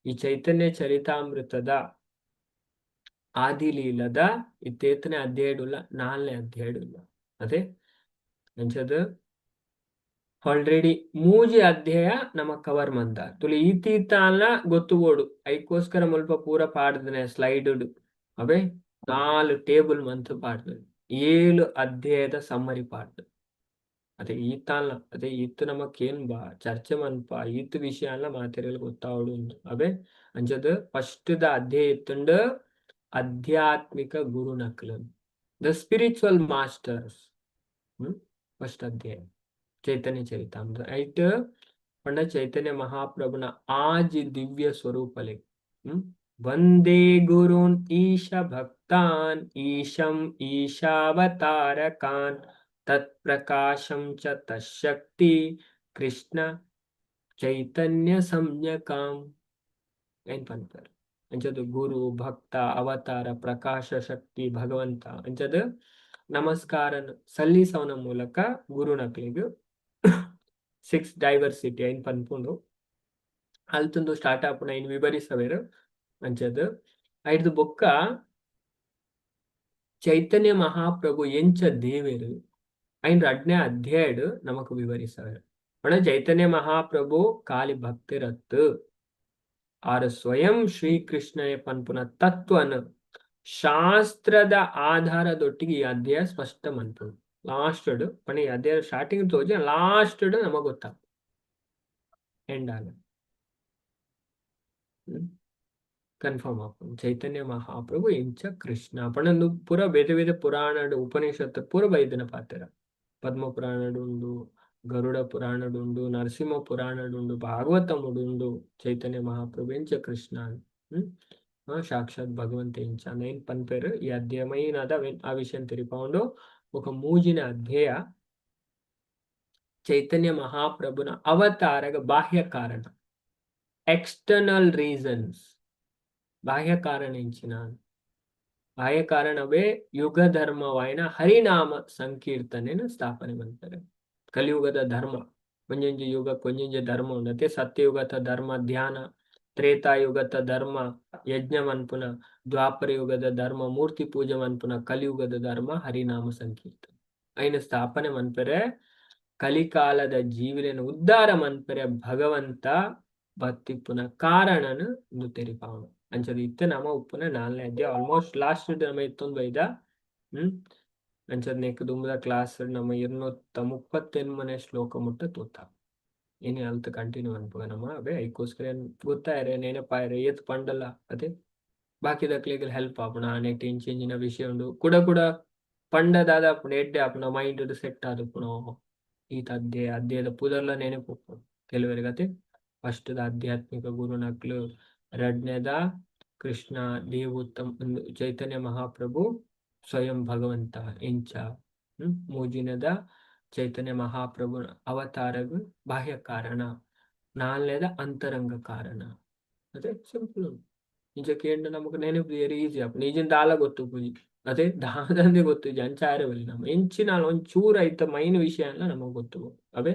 ಈ ಚೈತನ್ಯ ಚರಿತಾಮೃತದ ಆದಿಲೀಲದ ಇತ್ತೇತನೇ ಅಧ್ಯಾಯಡುಲ್ಲ, ನಾಲ್ನೇ ಅಧ್ಯಾಯಡುಲ್ಲ. ಅದೇ ಅಂಚದ ಆಲ್ರೆಡಿ ಮೂಜಿ ಅಧ್ಯಾಯ ನಮ ಕವರ್ ಮಂದ ತುಲಿ ಈತೀತಾಲ ಗೊತ್ತು ಬೋಡು. ಐಕೋಸ್ಕರ ಮುಲ್ಪ ಪೂರ ಪಾಡ್ದನೆ ಸ್ಲೈಡ್ ಅವೇ ನಾಲ್ ಟೇಬಲ್ ಮಂತ್ ಪಾಡ್ದು ಏಳು ಅಧ್ಯಾಯದ ಸಮ್ಮರಿ ಪಾಡ್ದು. ಅದೇ ಈತಾಲ ಅದೇ ಈತ್ ನಮಕ್ ಏನ್ ಬಾ ಚರ್ಚೆ ಮನ್ಪ ಈತ್ ವಿಷಯ ಮಾತೆರೆಲ್ ಗೊತ್ತಾವಡು. ಅವೇ ಅಂಚದ ಫಸ್ಟ್ the ಅಧ್ಯಾಯ ಇತ್ತುಂಡು ಆಧ್ಯಾತ್ಮಿಕ ಗುರು ನಕ್ಲು, the spiritual masters. First ಅಧ್ಯಾಯ ಚೈತನ್ಯ ಚರಿತಾಮೃತ ಐಟ್ ಪಂಡ ಚೈತನ್ಯ ಮಹಾಪ್ರಭುನ ಆಜಿ ದಿವ್ಯ ಸ್ವರೂಪಲೆ. ವಂದೇ ಗುರುನ್ ಈಶ ಭಕ್ತಾನ್ ಈಶಂ ಈಶಾವತಾರಕಾನ್ ತತ್ಪ್ರಕಾಶಂ ಚ ತಶಕ್ತಿ ಕೃಷ್ಣ ಚೈತನ್ಯ ಸಂಜ್ಞಕಾಂ ಏನ್ ಪನ್ಪರ್. ಅಂಚದ ಗುರು, ಭಕ್ತ, ಅವತಾರ, ಪ್ರಕಾಶ, ಶಕ್ತಿ, ಭಗವಂತ ಅಂಚದ ನಮಸ್ಕಾರನ್ ಸಲ್ಲಿಸವನ ಮೂಲಕ ಗುರುನಕ್ಲೆಗ್ ಸಿಕ್ಸ್ ಡೈವರ್ಸಿಟಿ ಐನ್ ಪನ್ಪುಂಡು. ಅಲ್ತುಂದು ಸ್ಟಾರ್ಟ್ ಆಪುನ ಐನ್ ವಿವರಿಸವೇರು. ಅಂಚದ ಐಡ್ದು ಬೊಕ್ಕ ಚೈತನ್ಯ ಮಹಾಪ್ರಭು ಎಂಚ ದೇವೆರು ಐನ್ ರಡ್ನೇ ಅಧ್ಯಾಯಡ್ ನಮಕ್ ವಿವರಿಸವೇರು. ಪಂಡ ಚೈತನ್ಯ ಮಹಾಪ್ರಭು ಕಾಲಿ ಭಕ್ತಿರತ್ತು, ಆರ್ ಸ್ವಯಂ ಶ್ರೀಕೃಷ್ಣನೇ ಪನ್ಪುನ ತತ್ವನ ಶಾಸ್ತ್ರದ ಆಧಾರದೊಟ್ಟಿಗೆ ಈ ಅಧ್ಯಾಯ ಸ್ಪಷ್ಟ ಮನ್ಪುಂಡು. ಲಾಸ್ಟ್ ಪಂಡ ಈ ಅಧ್ಯಾಯ ಸ್ಟಾರ್ಟಿಂಗ್ ತೋಜ ಲಾಸ್ಟ್ ನಮಗ್ ಗೊತ್ತಾಗ ಎಂಡ್ ಆಗ ಕನ್ಫರ್ಮ್ ಆಪುಂಡು ಚೈತನ್ಯ ಮಹಾಪ್ರಭು ಎಂಚ ಕೃಷ್ಣ ಪಂಡ. ಪೂರ ಬೇತೆ ಬೇತೆ ಪುರಾಣಡ್, ಉಪನಿಷತ್ ಪೂರ ಬೈದಿನ ಪಾತೆರ. ಪದ್ಮ ಪುರಾಣಡುಂಡು, ಗರುಡ ಪುರಾಣಡುಂಡು, ನರಸಿಂಹ ಪುರಾಣಡುಂಡು, ಭಾಗವತముడుಂಡು. ಚೈತನ್ಯ ಮಹಾಪ್ರಭು ಎಂಚ ಕೃಷ್ಣ, ಸಾಕ್ಷಾತ್ ಭಗವಂತ ಎಂಚ ಏನ್ ಪನ್ಪೆರ್ ಈ ಅಧ್ಯಾಯ ಮೈನ್ ಅದ. ಆ ವಿಷಯ ತೆರಿಪಾವುಂಡು. ఒక ಮೂಜಿನ ಅಧ್ಯಾಯ ಚೈತನ್ಯ ಮಹಾಪ್ರಭುನ ಅವತಾರಗ ಬಾಹ್ಯ ಕಾರಣ, ಎಕ್ಸ್ಟರ್ನಲ್ ರೀಸನ್ಸ್. ಬಾಹ್ಯ ಕಾರಣ ಎಂಚಿನ? ಬಾಹ್ಯ ಕಾರಣವೇ ಯುಗ ಧರ್ಮವಾಯಿನ ಹರಿನಾಮ ಸಂಕೀರ್ತನೆಯನ್ನು ಸ್ಥಾಪನೆ ಮಾಡ್ತಾರೆ. ಕಲಿಯುಗದ ಧರ್ಮ, ಒಂಜೊಂಜಿ ಯುಗ ಒಂಜೊಂಜಿ ಧರ್ಮ ಉಂಡತೆ. ಸತ್ಯಯುಗದ ಧರ್ಮ ಧ್ಯಾನ, ತ್ರೇತಾಯುಗದ ಧರ್ಮ ಯಜ್ಞ ಮನ್ಪುನ, ದ್ವಾಪರ ಯುಗದ ಧರ್ಮ ಮೂರ್ತಿ ಪೂಜೆ ಮನ್ಪುನ, ಕಲಿಯುಗದ ಧರ್ಮ ಹರಿನಾಮ ಸಂಕೀರ್ತನೆ ಐನ ಸ್ಥಾಪನೆ ಮನ್ಪೆರೆ. ಕಲಿಕಾಲದ ಜೀವಿಲೆನ ಉದ್ಧಾರ ಮನ್ಪೆರೆ ಭಗವಂತ ಬತ್ತಿಪ್ಪುನ ಕಾರಣನು ಇಂದು ತೆರಿಪಾವಣ. ಅಂಚದ ಇತ್ತೆ ನಮ ಉಪ್ಪುನ ನಾಲ್ನೇ ಅಧ್ಯಾಯ, ಆಲ್ಮೋಸ್ಟ್ ಲಾಸ್ಟ್ ನಮ ಇತ್ತೊಂದು ಬೈದ. ಅಂಚದ ನೆಕ್ ದುಂಬುದ ಕ್ಲಾಸ್ ನಮ್ಮ 238ನೇ ಶ್ಲೋಕ ಮುಟ್ಟ ತೂತ. ಏನೇ ಅಲ್ತ ಕಂಟಿನ್ಯೂ ಅನ್ಪುಗ ನಮ್ಮ. ಅವೇ ಐಕೋಸ್ಕರ ಗೊತ್ತಾಯರೆ, ನೆನಪಾಯರೆ, ಏತ್ ಪಂಡಲ ಅದೇ ಬಾಕಿದಕ್ಲೆಗ್ ಹೆಲ್ಪ್ ಆಪುಣ. ನೆಟ್ ಇಂಚಿಂಚಿನ ವಿಷಯ ಉಂಡು ಕುಡ ಕುಡ ಪಂಡ ದಾದ ಆಪುಂಡು, ಎಡ್ಡೆ ಆಪುಣ, ಮೈಂಡ್ ಸೆಟ್ ಆದುಪ್ಪುಣ. ಈತ ಅಧ್ಯಾಯ ಅಧ್ಯಾಯದ ಪುದರ್ಲ ನೆನಪು ಕೆಲವರಿಗೆ ಅತೆ. ಫಸ್ಟ್ ಆಧ್ಯಾತ್ಮಿಕ ಗುರುನಕ್ಲು, ಎರಡನೇದ ಕೃಷ್ಣ ದೇವೋತ್ತಮ ಚೈತನ್ಯ ಮಹಾಪ್ರಭು ಸ್ವಯಂ ಭಗವಂತ ಎಂಚ, ಮೂಜಿನದ ಚೈತನ್ಯ ಮಹಾಪ್ರಭು ಅವತಾರಗ ಬಾಹ್ಯ ಕಾರಣ, ನಾಲ್ನೇದ ಅಂತರಂಗ ಕಾರಣ. ಅದೇ ಸಿಂಪಲ್. ನಿಜ ಕೇಂದ್ರ ನಮಕ್ ನೆನಪು ಈಸಿ ಆಪುಂಡು. ನಿಜ ದಾಲ ಗೊತ್ತು ಪೂಜಿ ಅದೇ ದಾದಂದೆ ಗೊತ್ತು ಅಂಚಾರೆ ಬಲ್ಲಿ ನಮ್ಮ ಎಂಚಿನ ಒಂಚೂರು ಐತ ಮೈನ್ ವಿಷಯ ಎಲ್ಲ ನಮಗ್ ಗೊತ್ತು. ಅವೇ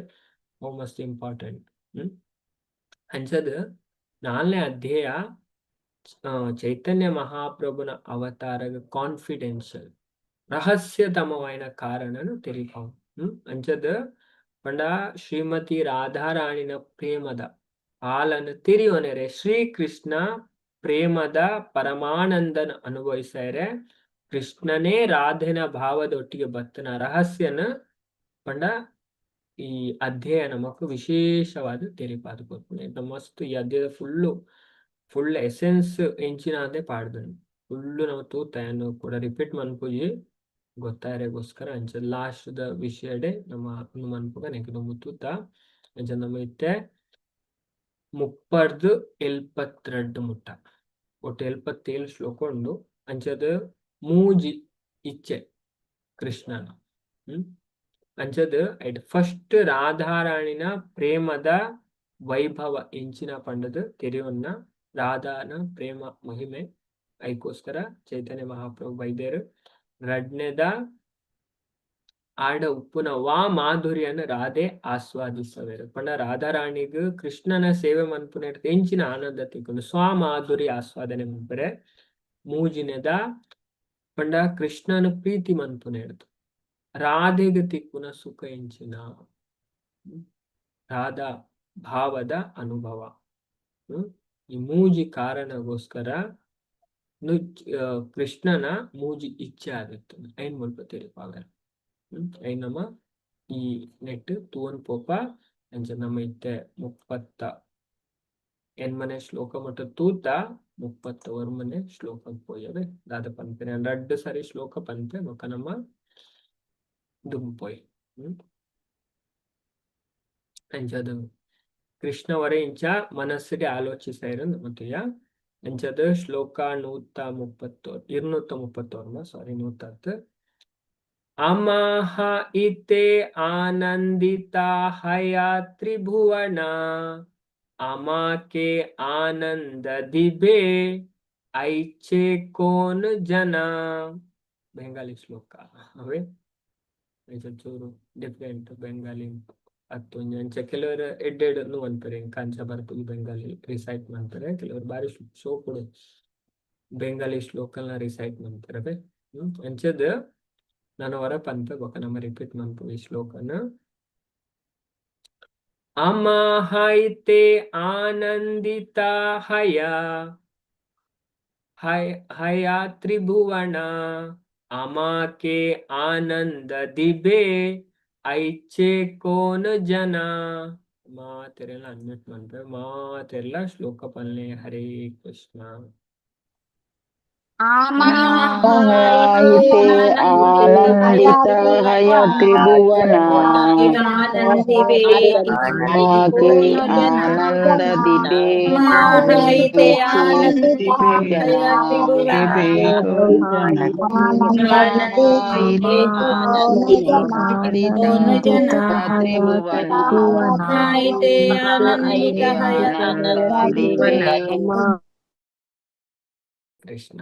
how must important. ಅಂಚದ ನಾಲ್ನೇ ಅಧ್ಯಾಯ ಚೈತನ್ಯ ಮಹಾಪ್ರಭುನ ಅವತಾರಗ ಕಾನ್ಫಿಡೆನ್ಷಿಯಲ್ ರಹಸ್ಯತಮವಾಯಿನ ಕಾರಣನು ತೆರಿಪಾವು. ಅಂಚದ ಪಂಡ ಶ್ರೀಮತಿ ರಾಧಾರಾಣಿನ ಪ್ರೇಮದ ಹಾಲನ್ನು ತಿರಿಯೋನೆರೆ ಶ್ರೀಕೃಷ್ಣ ಪ್ರೇಮದ ಪರಮಾನಂದನ ಅನುಭವಿಸಾರೆ ಕೃಷ್ಣನೇ ರಾಧೆನ ಭಾವದೊಟ್ಟಿಗೆ ಬತ್ತನ ರಹಸ್ಯನ ಪಂಡ ಈ ಅಧ್ಯಾಯ ನಮಕ್ ವಿಶೇಷವಾದ ತೆರಿಪಾದ ಕೊರ್ಪುಂಡು. ಮಸ್ತ್ ಈ ಅಧ್ಯಾಯದ ಫುಲ್ಲು ಫುಲ್ ಎಸೆನ್ಸ್ ಎಂಚಿನ ಪಾಡ್ದನು ಫುಲ್ಲು ನಾವು ತೂತ ಕೂಡ ರಿಪೀಟ್ ಮನ್ಪುಜಿ ಗೊತ್ತಾಯರೆಗೋಸ್ಕರ. ಅಂಚ ಲಾಸ್ಟ್ ದ ವಿಷಯಡೆ ನಮ್ಮ ಮನ್ಪುಗ ನೆಕ್ ದುಂಬು ತೂತ. ಅಂಚ ನಮ್ಮ ಇತ್ತೆ ಮುಪ್ಪರ್ದು ಎಲ್ಪತ್ತೆರಡು ಮುಟ್ಟ ಒಟ್ಟು 77 ಶ್ಲೋಕ ಉಂಡು. ಅಂಚದ ಮೂಜಿ ಇಚ್ಛೆ ಕೃಷ್ಣನ. ಅಂಚದ ಫಸ್ಟ್ ರಾಧಾರಾಣಿನ ಪ್ರೇಮದ ವೈಭವ ಎಂಚಿನ ಪಂಡದು ತೆರಿಯೊನ್ನ ರಾಧಾನ ಪ್ರೇಮ ಮಹಿಮೆ ಐಕೋಸ್ಕರ ಚೈತನ್ಯ ಮಹಾಪ್ರಭು ಬೈದೇರು. ರಡ್ನೆದ ಆಡ ಉಪ್ಪುನ ವಾ ಮಾಧುರ್ಯನ ರಾಧೆ ಆಸ್ವಾದಿಸವೇರು. ಪಂಡ ರಾಧಾರಾಣಿಗ್ ಕೃಷ್ಣನ ಸೇವೆ ಮನ್ಪುನ ಎಂಚಿನ ಆನಂದ ತಿಕ್ಕುಂಡು, ಸ್ವ ಮಾಧುರ್ಯ ಆಸ್ವಾದನೆ ಮನ್ಪರೆ. ಮೂಜಿನೆದ ಪಂಡ ಕೃಷ್ಣನ ಪ್ರೀತಿ ಮನ್ಪುನ ಹಿಡ್ದು ರಾಧೆಗ್ ತಿಕ್ಕುನ ಸುಖ ಎಂಚಿನ? ರಾಧಾ ಭಾವದ ಅನುಭವ. ಈ ಮೂಜಿ ಕಾರಣಗೋಸ್ಕರ ಕೃಷ್ಣನ ಮೂಜಿ ಇಚ್ಛೆ ಆದಿತ್ತು. ಐನ್ ಮುಲ್ಪ ತೆರಿಪಾವೆರ್. ಐನ್ ನಮ ಈ ನೆಟ್ ತೂವೊಂದು ಪೋಪ. ಅಂಚ ನಮ್ಮ ಇತ್ತೆ 38ನೇ ಶ್ಲೋಕ ಮುಟ್ಟ ತೂತ, 39ನೇ ಶ್ಲೋಕ ಪೋಯವೆ. ದಾದ ಪನ್ಪೆರ್? ರಡ್ಡ್ ಸರಿ ಶ್ಲೋಕ ಪನ್ಪೆ, ಬೊಕ್ಕ ನಮ್ಮ ದುಂಬು ಪೋಯಿ. ಅಂಚದ ಕೃಷ್ಣವರ ಇಂಚ ಮನಸ್ಸಿಗೆ ಆಲೋಚಿಸಾಯೆರ್ ನಮತುಯ. ಅಂಚದ ಶ್ಲೋಕ 130, 231, ಸಾರಿ, ನೂತತ್ತು. ಅಮಹ ಇತೆ ಆನಂದಿತ ಹಯ ತ್ರಿಭುವನ, আমাকে ಆನಂದ ದಿಬೆ ಐಚ್ಛೆ ಕೋನ್ ಜನ. ಬೆಂಗಾಲಿ ಶ್ಲೋಕ ಅವೇ. ಚೂರು ಡಿಫರೆಂಟ್ ಬೆಂಗಾಲಿ ಅತ್ತು. ಅಂಚ ಕೆಲವರು ಎಡ್ಡೆಡ್ ಪನ್ಪೆರ್, ಎಂಕ್ ಅಂಚ ಬರ್ಪುಜಿ ಬೆಂಗಾಲಿ ರಿಸೈಟ್ ಮನ್ಪೆರೆ. ಕೆಲವರು ಬಾರಿ ಶೋಕುಡು ಬೆಂಗಾಲಿ ಶ್ಲೋಕಲ್ನ ರಿಸೈಟ್ ಮನ್ಪೆರೆ. ಅಂಚದ್ ನಾನು ವರ ಪನ್ಪೆ, ಬೊಕ ನಮ ರಿಪೀಟ್ ಮನ್ಪು ಈ ಶ್ಲೋಕನ. ಅಮಹೈತೆ ಆನಂದಿತ ಹಯ ಹಯ ತ್ರಿಭುವನ, আমাকে ಆನಂದ ದಿಬೆ ಐಚ್ಛೆ ಕೋನ್ ಜನ. ಮಾತೆರೆಲ್ಲ ಅನ್ಮ್ಯೂಟ್ ಮನ್ಪೆ, ಮಾತೆರೆಲ್ಲ ಶ್ಲೋಕ ಪನ್ಲೆ. ಹರೇ ಕೃಷ್ಣ. ಆನಂದಿತ ಹಯ ತ್ರಿಭುವನ, ಆಕೆ ಆನಂದ ದಿಬೆ ಕೃಷ್ಣ.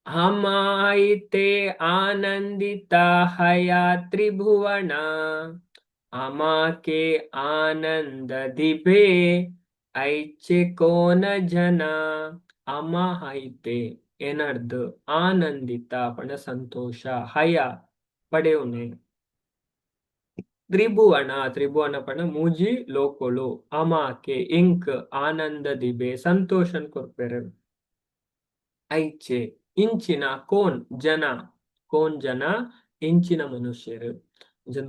ಹಮಾಯಿತೆ ಆನಂದಿತ ಹಯ ತ್ರಿಭುವನ, আমাকে ಆನಂದ ದಿಬೆ ಐಚ್ಛೆ ಕೋನ ಜನ. ಅಮಹೈತೆ ಏನರ್ದು, ಆನಂದಿತ ಪಂಡ ಸಂತೋಷ, ಹಯ ಪಡೆಯುನೆ, ತ್ರಿಭುವನ, ತ್ರಿಭುವನ ಪಂಡ ಮೂಜಿ ಲೋಕೊಲು, ಅಮಾಕೆ ಇಂಕ್, ಆನಂದ ದಿಬೆ ಸಂತೋಷನ್ ಕೊರ್ಪೆರ್, ಐಚ್ಛೆ ಇಂಚಿನ, ಕೋನ್ ಜನ, ಕೋನ್ ಜನ ಇಂಚಿನ ಮನುಷ್ಯರು.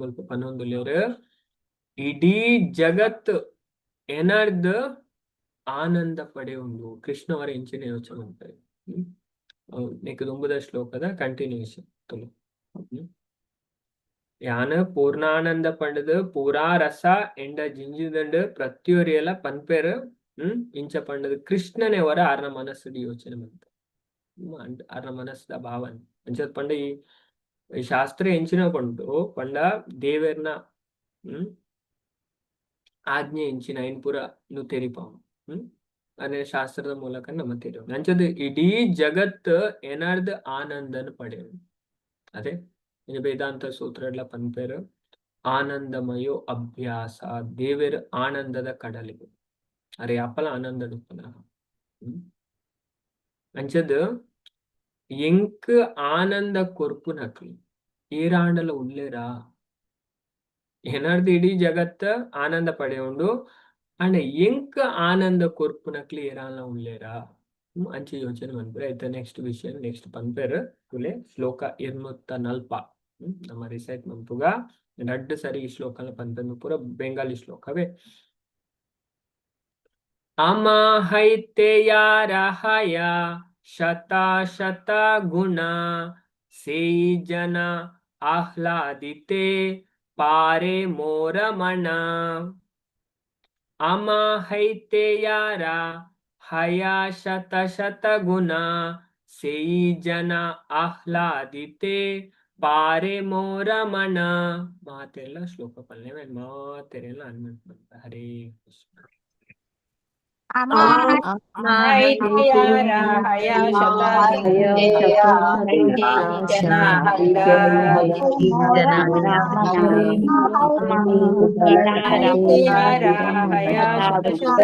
ಮುಲ್ಪ ಪನೊಂದುಲ್ಲೆರ್, ಇಡೀ ಜಗತ್ ಎನರ್ದ್ ಆನಂದ ಪಡೆಯುಂಡು. ಕೃಷ್ಣವರ ಇಂಚಿನ ಯೋಚನೆ ಮಾಡ್ತಾರೆ. ನೆಕ್ ದುಂಬುದ ಶ್ಲೋಕದ ಕಂಟಿನ್ಯೂಯೇಷನ್ ತುಲು. ಯಾನ್ ಪೂರ್ಣಾನಂದ ಪಂಡದು ಪೂರಾ ರಸ ಎಂಡ ಜಿಂಜಿದಂಡು ಪ್ರತಿಯೊರಿಯಲ ಪನ್ಪೆರ್. ಇಂಚ ಪಂಡದು ಕೃಷ್ಣನೇ ವರ ಆರ್ನ ಮನಸ್ಸುಡು ಯೋಚನೆ ಮಂತ ಆರ್ನ ಮನಸ್ಸುದ ಭಾವನೆ. ಅಂಚ ಪಂಡ ಈ ಈ ಶಾಸ್ತ್ರ ಎಂಚಿನ ಪಂಡು ಪಂಡ ದೇವೆರ್ನ ಆಜ್ಞೆ ಎಂಚಿನ ಐನ್ ಪೂರ ನು ತೆರಿಪಾವು. ಅನೆ ಶಾಸ್ತ್ರದ ಮೂಲಕ ನಮ್ಮ ತೆರಿವು. ಅಂಚದ ಇಡೀ ಜಗತ್ ಏನಾರ್ದ್ ಆನಂದನ್ ಪಡೆವು. ಅದೇ ವೇದಾಂತ ಸೂತ್ರ ಎಲ್ಲ ಪನ್ಪೆರ್, ಆನಂದಮಯೋ ಅಭ್ಯಾಸ. ದೇವೆರ್ ಆನಂದದ ಕಡಲಿಗೆ ಅರೆ ಯಾಪಲ ಆನಂದ ಉಪ್ಪುನ. ಅಂಚದ್ ಎಂಕ್ ಆನಂದ ಕೊರ್ಪುನಕ್ಲು ಏರಾಂಡಲ ಉಲ್ಲೆರಾ? ಏನಾರ್ದು ಇಡೀ ಜಗತ್ತ ಆನಂದ ಪಡೆಯುಂಡು, ಅಂಡ ಎಂಕ್ ಆನಂದ ಕೊರ್ಪುನಕ್ಲು ಏರಾಂಡ ಉಲ್ಲೆರಾ? ಅಂಚೆ ಯೋಚನೆ ಮನ್ಪೆರ್. ಆಯ್ತಾ, ನೆಕ್ಸ್ಟ್ ವಿಷಯ ನೆಕ್ಸ್ಟ್ ಪನ್ಪೆರ್. ತುಲೆ ಶ್ಲೋಕ 240 ನಮ್ಮ ರಿಸೈಟ್ ಮನ್ಪುಗ. ರಡ್ಡ್ ಸರಿ ಈ ಶ್ಲೋಕನ ಪನ್ಪೆರ್, ಪೂರ ಬೆಂಗಾಲಿ ಶ್ಲೋಕವೇ. ಅಮಹೈತೆ ಯಾರ ಹಯ ಶತ ಶತ ಗುಣ, ಸೇಯಿ ಜನ ಆಹ್ಲಾದಿತೆ ಪಾರೆ ಮೋರ ಮಣ. ಅಮಹೈತೆ ಯಾರ ಹಯ ಶತ ಶತ ಗುಣ, ಸೇಯಿ ಜನ ಆಹ್ಲಾದಿತೆ ಪಾರೆ ಮೋರ ಮಣ. ಮಾತೆಲ್ಲ ಶ್ಲೋಕ ಪಲ್ಲೆ, ಮಾತೆರೆಲ್ಲ ಅನ್ಮಂತ. ಹರೇ ಕೃಷ್ಣ. ಅಮಾಹೈತ್ಯಾರಾಹಯ ಶತಶತ ಜನಾಹ್ಲಾದಿತ್ಯಾರಾಹಯ ಶತಶತ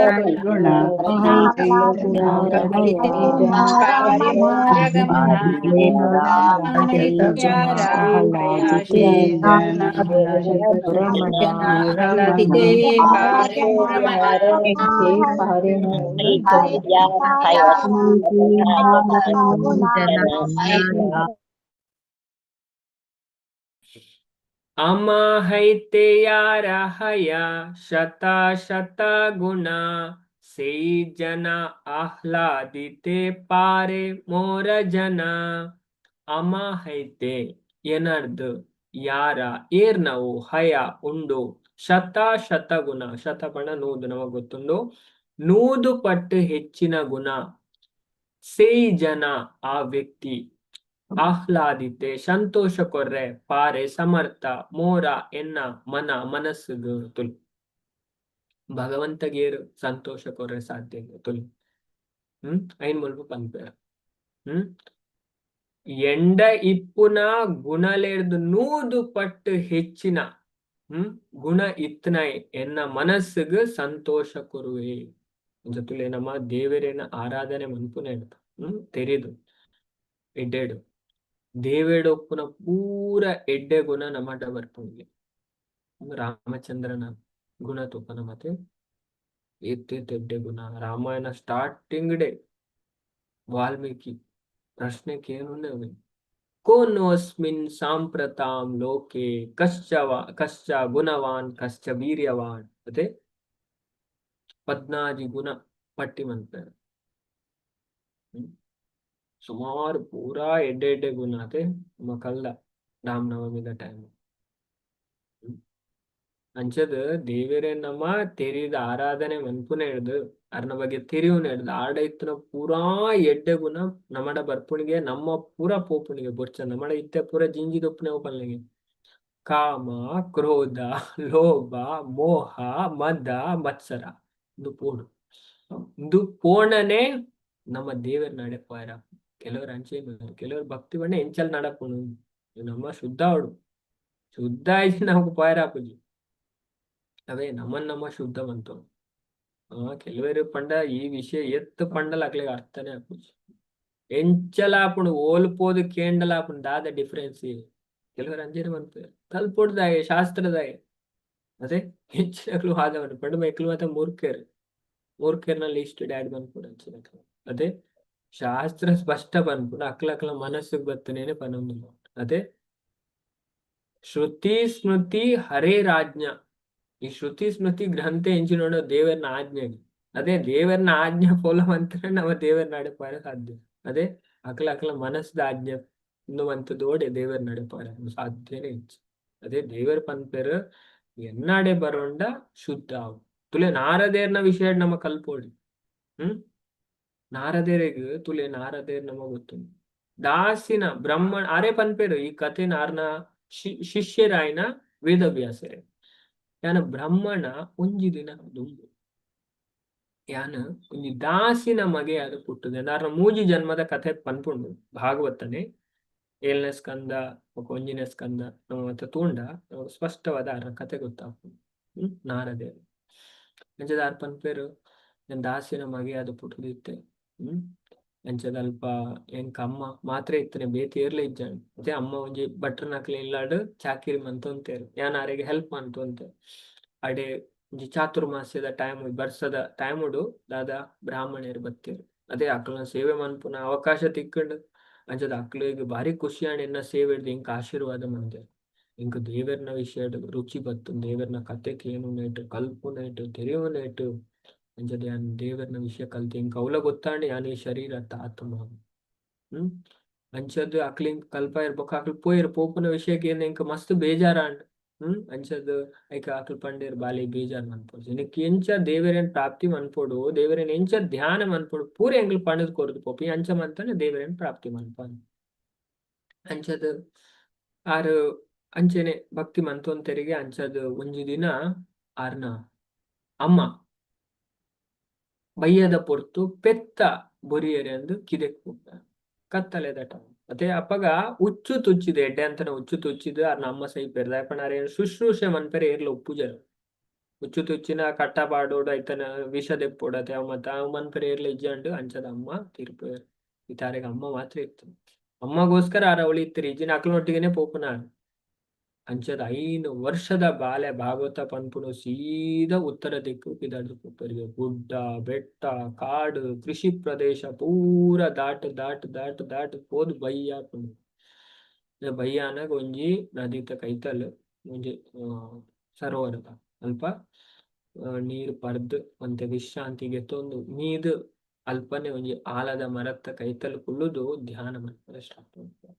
ಅಮಹೈತೆ ಯಾರ ಹಯ ಶತ ಶತ ಗುಣ ಸೇಯಿ ಜನ ಆಹ್ಲಾದಿತೆ ಪಾರೆ ಮೋರ ಜನ. ಅಮಹೈತೆ ಏನರ್ದು ಯಾರ ಏರ್ನವು ಹಯ ಉಂಡು ಶತ ಶತ ಗುಣ, ಶತ ಪಣ ನೂದು ನಮಗ್ ಗೊತ್ತುಂಡು, ನೂದು ಪಟ್ಟು ಹೆಚ್ಚಿನ ಗುಣ ಸೇಯ್ ಜನ ಆ ವ್ಯಕ್ತಿ ಆಹ್ಲಾದಿತೆ ಸಂತೋಷ ಕೊರ್ರೆ ಪಾರೆ ಸಮರ್ಥ ಮೋರ ಎನ್ನ ಮನ ಮನಸ್ಸುಗು ತುಲ್ ಭಗವಂತಗೇರು ಸಂತೋಷ ಕೊರ್ರೆ ಸಾಧ್ಯ ತುಲ್. ಐನ್ ಮುಲ್ಪ ಪನ್ಪೆರ್. ಎಂಡ ಇಪ್ಪುನ ಗುಣಲೆರ್ದು 100 ಪಟ್ಟು ಹೆಚ್ಚಿನ ಗುಣ ಇತ್ನೈ ಎನ್ನ ಮನಸ್ಸುಗು ಸಂತೋಷ ಕೊರುವೆ. ಜೊತೆಲೆ ನಮ್ಮ ದೇವರೇನ ಆರಾಧನೆ ಮನ್ಪುನ ತೆರೆದು ಎಡ್ಡೆಡು ದೇವೇಡೊಪ್ಪುನ ಪೂರ ಎಡ್ಡೆ ಗುಣ ನಮ್ಮಟ ಬರ್ಪುಂಡು. ರಾಮಚಂದ್ರನ ಗುಣ ತೂಪನ ಮತ್ತೆ ಏತ್ ಎಡ್ಡೆ ಗುಣ. ರಾಮಾಯಣ ಸ್ಟಾರ್ಟಿಂಗ್ ಡೇ ವಾಲ್ಮೀಕಿ ಪ್ರಶ್ನೆ ಕೇನುನೆ ಕೋನೋಸ್ಮಿನ್ ಸಾಂಪ್ರತಾಂ ಲೋಕೆ ಕಶ್ಚ ಕಶ್ಚ ಗುಣವಾನ್ ಕಶ್ಚ ವೀರ್ಯವಾನ್. ಅದೇ ಪದ್ನಾಜಿ ಗುಣ ಪಟ್ಟಿ ಮನ್ಪೆರ್. ಸುಮಾರು ಪೂರಾ ಎಡ್ಡೆ ಎಡ್ಡೆ ಗುಣ ಅದೇ ನಮ್ಮ ಕಲ್ಲ ರಾಮನವಮಿದ ಟೈಮ್. ಅಂಚದ ದೇವರೇ ನಮ್ಮ ತೆರಿದ ಆರಾಧನೆ ಮನ್ಪುನ ಹಿಡ್ದು ಅರ್ನ ಬಗ್ಗೆ ತೆರಿಯುನ ಹಿಡ್ದು ಆಡ ಇತ್ತನ ಪೂರಾ ಎಡ್ಡೆ ಗುಣ ನಮ್ಮಡ ಬರ್ಪುಣಿಗೆ ನಮ್ಮ ಪೂರಾ ಪೋಪುಣಿಗೆ ಬೊರ್ಚ ನಮ್ಮಡ ಇತ್ತೆ ಪೂರ ಜಿಂಜಿದೊಪ್ಪುನೆ ಪನ್ಲೆಗೆ ಕಾಮ ಕ್ರೋಧ ಲೋಭ ಮೋಹ ಮದ ಮತ್ಸರ ಇಂದು ಪೋಡು ಇಂದು ಪೋಣನೆ ನಮ್ಮ ದೇವರ ನಡೆ ಪೋಯರ. ಕೆಲವರು ಅಂಚೆ ಕೆಲವರು ಭಕ್ತಿ ಬಣ್ಣ ಎಂಚಲ್ ನಡಪುಣು ನಮ್ಮ ಶುದ್ಧ ಅವಡು ಶುದ್ಧ ಆಯ್ತು ನಮಗ್ ಪೋಯರ ಆಪುಜಿ. ಅವೇ ನಮ್ಮನ್ ನಮ್ಮ ಶುದ್ಧ ಬಂತು. ಕೆಲವರು ಪಂಡ ಈ ವಿಷಯ ಎತ್ತು ಪಂಡಲ ಅಕ್ಲೆಗ್ ಅರ್ಥನೇ ಆಪುಜಿ. ಎಂಚಲ ಆಪುಂಡು ಓಲ್ಪೋದು ಕೇಂಡಲ ಆಪುಂಡು ದಾದ ಡಿಫರೆನ್ಸ್. ಕೆಲವರು ಅಂಜೇನೆ ಮನ್ಪುವೆರ್ ಕಲ್ಪೊಡ್ದಾಯೆ ಶಾಸ್ತ್ರದಾಯೆ ಅದೇ ಹೆಚ್ಚಿನಕ್ಲು ವಾದ ಪಂಡ ಮೆಕ್ಲು ಮಾತ ಮೂರ್ಖರು ಮೂರ್ಖರ್ನ ಲಿಸ್ಟ್ ಡ್ಯಾಡ್ ಮನ್ಪುಡು ಅಂಚಿನಕ್ಲು. ಅದೇ ಶಾಸ್ತ್ರ ಸ್ಪಷ್ಟ ಪನ್ಪುಂಡು ಅಕ್ಲ ಅಕ್ಲ ಮನಸ್ಸುಗ್ ಬತ್ತನೇನೆ ಪನೊಂದು. ಅದೇ ಶ್ರುತಿ ಸ್ಮೃತಿ ಹರೇ ರಾಜ್ಞ, ಈ ಶ್ರುತಿ ಸ್ಮೃತಿ ಗ್ರಂಥ ಎಂಚಿನೋಡ ದೇವರನ ಆಜ್ಞೆ. ಅದೇ ದೇವರನ ಆಜ್ಞೆ ಫೋಲೋ ಅಂತಾರೆ ನಮ್ಮ ದೇವರ ನಡೆ ಸಾಧ್ಯ. ಅದೇ ಅಕ್ಲ ಅಕ್ಲ ಮನಸ್ಸದ ಆಜ್ಞೆ ಇನ್ನುವಂಥದ್ದೋಡೆ ದೇವರ ನಡೆ ಸಾಧ್ಯನೇ ಇಜ್ಜಿ. ಅದೇ ದೇವರ ಪನ್ಪೆರ್ ಎನ್ನಾಡೆ ಬರೋಂಡ ಶುದ್ಧ ಆವು. ತುಲೆ ನಾರದೇರ್ನ ವಿಷಯ ನಮ್ಮ ಕಲ್ಪೋಡಿ. ನಾರದೇರೆಗ್ ತುಲೆ ನಾರದೇರ್ ನಮ ಗೊತ್ತು ದಾಸಿನ ಬ್ರಹ್ಮಣ ಆರೆ ಪನ್ಪೆರು ಈ ಕಥೆ ನಾರ್ನ ಶಿಷ್ಯರಾಯನ ವೇದವ್ಯಾಸರೇ. ಯಾನ ಬ್ರಹ್ಮಣ ಒಂಜಿ ದಿನ ದುಂಬು ಯಾನ ಒಂಜಿ ದಾಸಿನ ಮಗೆ ಅದು ಪುಟ್ಟುದೆ ನಾರ್ನ ಮೂಜಿ ಜನ್ಮದ ಕಥೆ ಪನ್ಪುಂಡು ಭಾಗವತನೆ ಏಳನೇ ಸ್ಕಂದ ಒಂಜಿನೇ ಸ್ಕಂದ ನಮ್ಮ ಮತ್ತೆ ತೂಂಡ ಸ್ಪಷ್ಟವಾದ ಆರ್ನ ಕಥೆ ಗೊತ್ತಾಪುಂಡು. ನಾರದೇರು ಅಂಚದ ಆರ್ ಪನ್ಪೆರು ಯಾನ್ ದಾಸಿನ ಮಗೆ ಅದು ಪುಟ್ಟುದಿತ್ತೆ. ಅಂಚದ ಅಲ್ಪ ಎಂಕ್ ಅಮ್ಮ ಮಾತ್ರ ಇತ್ತನೆ ಬೇತೆ ಏರ್ಲ ಇಜ್ಜಾಂಡ್. ಅದೇ ಅಮ್ಮ ಒಂಜಿ ಭಟ್ರನಕ್ಲೆ ಇಲ್ಲಾಡ್ ಚಾಕಿರಿ ಮಂತೊಂತೇರ್ ಯಾನ್ ಆರೆಗ್ ಹೆಲ್ಪ್ ಮಂತೊಂತೆ. ಅಡೆ ಒಂಜಿ ಚಾತುರ್ಮಾಸ್ಯದ ಟೈಮ್ ಬರ್ಸದ ಟೈಮುಡು ದಾದಾ ಬ್ರಾಹ್ಮಣೆರ್ ಬತ್ತೆರ್. ಅದೇ ಅಕ್ಲ್ನ ಸೇವೆ ಮನ್ಪುನ ಅವಕಾಶ ತಿಕ್ಕಂಡ್. ಅಂಚದ ಅಕ್ಲೆಗ್ ಬಾರಿ ಖುಷಿ ಆಂಡ್ ಎನ್ನ ಸೇವೆಡ್ದ್ ಎಂಕ್ ಆಶೀರ್ವಾದ ಮಂತೆರ್. ಎಂಕ್ ದೇವೆರ್ನ ವಿಷಯಡ್ ರುಚಿ ಬತ್ತುಂಡು ದೇವೆರ್ನ ಕತೆ ಕೇನುನೇಟ್ ಕಲ್ಪುನೇಟ್ ತೆರಿಯುನೇಟ್ ಅಂಚದ ಯಾನ್ ದೇವೆರ್ನ ವಿಷಯ ಕಲ್ತೆ ಎಂಕ್ ಅವ್ಲ ಗೊತ್ತಾಂಡ್ ಯಾನ್ ಈ ಶರೀರ ಅತ್ತ ಆತ್ಮ. ಅಂಚದ್ ಅಕ್ಲ್ ಎಂಕ್ ಕಲ್ಪಾಯೆರ್ ಬೊಕ್ಕ ಅಕ್ಲ್ ಪೋಯೆರ್ ಪೋಪುನ ವಿಷಯಕ್ಕೆ ಏನ್ ಎಂಕ್ ಮಸ್ತ್ ಬೇಜಾರಾಂಡ್. ಅಂಚದ್ ಐಕ್ ಅಕ್ಲ್ ಪಂಡೆರ್ ಬಾಲೆ ಬೇಜಾರ್ ಮನ್ಪೊಡ್ಚಿ ನಿಕ್ಕ್ ಎಂಚ ದೇವೆರೆನ್ ಪ್ರಾಪ್ತಿ ಮನ್ಪೊಡು ದೇವೆರೆನ್ ಎಂಚ ಧ್ಯಾನ ಮನ್ಪೊಡು ಪೂರ ಎಂಕ್ಲ್ ಪಂಡುದ್ ಕೊರ್ದು ಪೋಪಿ ಅಂಚ ಮಂತನೆ ದೇವೆರೆನ್ ಪ್ರಾಪ್ತಿ ಮನ್ಪ. ಅಂಚದ್ ಆರ್ ಅಂಚೆನೆ ಭಕ್ತಿ ಮಂತೊಂತೆರಿಗೆ ಅಂಚದ್ ಒಂಜಿ ದಿನ ಆರ್ನ ಅಮ್ಮ ಬಯ್ಯದ ಪೊರ್ತು ಪೆತ್ತ ಬೊರಿಯರೆ ಅಂದ್ ಕಿದೆಕ್ ಪೋಪೆರ್ ಕತ್ತಲೆದ ಟೈಮ್. ಅತೆ ಅಪಗ ಉಚ್ಚು ತುಚ್ಚಿದ್ ಎಡ್ಡೆ ಅಂತನ ಉಚ್ಚು ತುಚ್ಚಿದ್ ಅರ್ನ ಅಮ್ಮ ಸೈಪೆರ್. ದಾಯೆ ಪಂಡ ಅರೆನ್ ಶುಶ್ರೂಷೆ ಮನ್ಪೆರೆ ಏರ್ಲ ಉಪ್ಪುಜೆರ್. ಉಚ್ಚು ತುಚ್ಚಿನ ಕಟ್ಟ ಪಾಡೊಡು, ಐತನ ವಿಷ ದೆಪ್ಪೊಡು, ಅತೆ ಅವು ಮಾತ ಅವು ಮನ್ಪೆರೆ ಏರ್ಲ ಇಜ್ಜಂಡ್. ಅಂಚದ ಅಮ್ಮ ತೀರ್ಪೆರ್. ಇತ್ತೆ ಅರೆಗ್ ಅಮ್ಮ ಮಾತ್ರ ಇತ್ತು. ಅಮ್ಮಗೋಸ್ಕರ ಆರ್ ಅವಳಿ ಇತ್ತಿರಿ, ಇಜ್ಜಿನ ಅಕ್ಲನೊಟ್ಟಿಗೆನೆ ಪೋಪುನಾರ್. ಅಂಚದ 5 ವರ್ಷದ ಬಾಲೆ ಭಾಗವತ ಪನ್ಪುನು ಸೀದಾ ಉತ್ತರ ದಿಕ್ಕು ಪಿದಡ್ದ್ ಪೋಪೆರ್ಗೆ. ಗುಡ್ಡ ಬೆಟ್ಟ ಕಾಡು ಕೃಷಿ ಪ್ರದೇಶ ಪೂರ ದಾಟ್ ದಾಟ್ ದಾಟ್ ದಾಟ್ ಪೋದು ಬಯ್ಯ ಆಪುಂಡು. ಬಯ್ಯಾನಗ ಒಂಜಿ ನದಿತ ಕೈತಲ್ ಒಂಜಿ ಸರೋವರದ ಅಲ್ಪ ನೀರ್ ಪರ್ದ್ ಒಂತೆ ವಿಶ್ರಾಂತಿ ಗೆತ್ತೊಂದು ಮೀದ್ ಅಲ್ಪನೆ ಒಂಜಿ ಆಲದ ಮರತ್ತ ಕೈತಲ್ ಕುಲ್ಲುದು ಧ್ಯಾನ ಮನ್ಪೆರೆ ಸ್ಟಾರ್ಟ್ ಮನ್ಪುವೆರ್.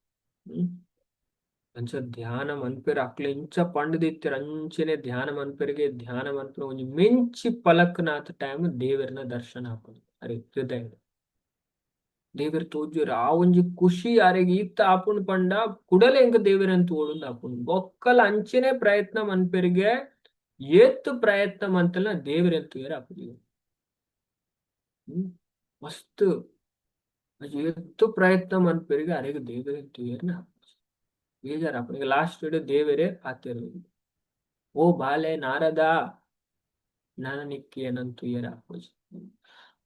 ಅಂಚ ಧ್ಯಾನ ಮನ್ಪೆರ್ ಅಕ್ಲು ಇಂಚ ಪಂಡ್ದಿತ್ತೆರ್ ಅಂಚನೆ ಧ್ಯಾನ ಮನ್ಪೆರ್ಗೆ. ಧ್ಯಾನ ಮನ್ಪುನ ಒಂಜಿ ಮೆಂಚಿ ಪಲಕ್ನಾತ್ ಟೈಮ್ ದೇವೆರ್ನ ದರ್ಶನ ಆಪುಂಡು ಅರೆ ಹೃದಯ. ದೇವೆರ್ ತೋಜುವೆರ್. ಆ ಒಂಜಿ ಖುಷಿ ಅರೆಗ್ ಈತ್ ಆಪುಂಡು ಪಂಡ ಕುಡಲ ಎಂಕ್ ದೇವೆರನ್ ತೋಡುಂದು ಆಪುಂಡು. ಬೊಕ್ಕಲ ಅಂಚನೆ ಪ್ರಯತ್ನ ಮನ್ಪೆರ್ಗೆ. ಏತ್ ಪ್ರಯತ್ನ ಮಂತಲ ದೇವೆರನ್ ತೂಯೆರೆ ಆಪುಜಿ. ಮಸ್ತ್ ಏತ್ ಪ್ರಯತ್ನ ಮನ್ಪೆರ್ಗೆ ಅರೆಗ್ ದೇವೆರನ್ ತೂಯೆರ್ನ ಆಪುಜಿ. ಬೇಜಾರ್ ಆಪುಂಡು. ಲಾಸ್ಟ್ ದೇವೆರೇ ಪಾತೆರ್, ಓ ಬಾಲೆ ನಾರದ, ನನ ನಿಕ್ಕ್ ಎನನ್ ತೂಯೆರೆ ಆಪುಜಿ.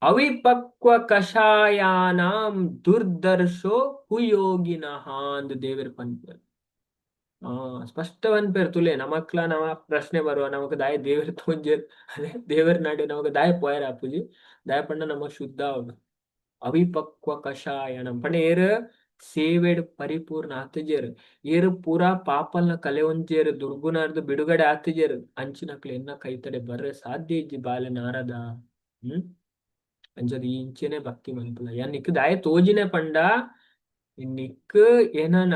ಅವಿಪಕ್ವ ಕಷಾಯಾನಾಂ ದುರ್ದರ್ಶೋ ಕುಯೋಗಿನಃ ಅಂದ್ ದೇವೆರ್ ಪನ್ಪೆರ್. ಸ್ಪಷ್ಟ ಪನ್ಪೆರ್. ತುಲೆ ನಮಕ್ಲ ನಮ ಪ್ರಶ್ನೆ ಬರುವ, ನಮಕ್ ದಾಯ ದೇವೆರ್ ತೋಂಜೆರ್, ಅದೇ ದೇವೆರ್ ನಡೆ ನಮಕ್ ದಾಯ ಪೋಯೆರೆ ಆಪುಜಿ? ದಾಯ ಪಂಡ ನಮ ಶುದ್ಧ ಆವೊಡು. ಅವಿಪಕ್ವ ಕಷಾಯಣಂ ಪಂಡ ಏರ್ ಸೇವೆಡ್ ಪರಿಪೂರ್ಣ ಆತುಜೆರ್, ಏರ್ ಪೂರಾ ಪಾಪಲ್ನ ಕಲೆವೊಂಜೆರ್, ದುರ್ಗುಣರ್ದ್ ಬಿಡುಗಡೆ ಆತುಜೆರ್, ಅಂಚಿನಕ್ಲು ಎನ್ನ ಕೈತಡೆ ಬರ್ರೆ ಸಾಧ್ಯ ಇಜ್ಜಿ ಬಾಲೆ ನಾರದ. ಅಂಚದ ಇಂಚೆನೆ ಭಕ್ತಿ ಮನ್ಪುಲ. ಯಾನ್ ನಿಕ್ಕ್ ದಾಯೆ ತೋಜಿನೆ ಪಂಡ ನಿಕ್ಕ್ ಏನನ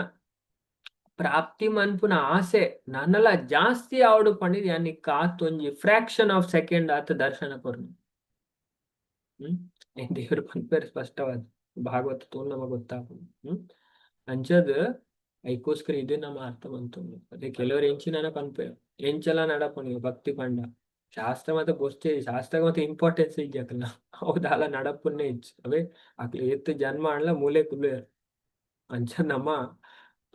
ಪ್ರಾಪ್ತಿ ಮನ್ಪುನ ಆಸೆ ನನಲ ಜಾಸ್ತಿ ಆವೊಡು ಪಂಡಿದ್ ಯಾನ್ ನಿಕ್ಕ್ ಆತ್ ಒಂಜಿ ಫ್ರಾಕ್ಷನ್ ಆಫ್ ಸೆಕೆಂಡ್ ಆತ್ ದರ್ಶನ ಕೊರ್ನೆ. ದೇವರು ಪನ್ಪೆರ್ ಸ್ಪಷ್ಟವಾದ್, ಭಾಗವತ ತೂಂಡ ನಮಗ್ ಗೊತ್ತಾಪುಂಡು. ಅಂಚದ್ ಐಕೋಸ್ಕರ ಇದೆ ನಮ್ಮ ಅರ್ಥ ಮಂತೊಂದು. ಅದೇ ಕೆಲವರು ಎಂಚಿನ ಪನ್ಪೆರ್, ಎಂಚಲ ನಡಪುಂಡು ಭಕ್ತಿ ಪಂಡ ಶಾಸ್ತ್ರ ಮಾತ ಬೊರ್ಚೆ, ಶಾಸ್ತ್ರ ಮಾತ ಇಂಪಾರ್ಟೆನ್ಸ್ ಇಜ್ಜಿ ಅಕಲ್ನ, ಅವು ದಾಲ ನಡಪುನ್ನೇ ಇಜ್ಜಿ. ಅವೇ ಅಕ್ಲು ಏತ್ ಜನ್ಮ ಆಂಡ್ಲ ಮೂಲೆ ಕುಲ್ಲುವೆರ್. ಅಂಚ ನಮ್ಮ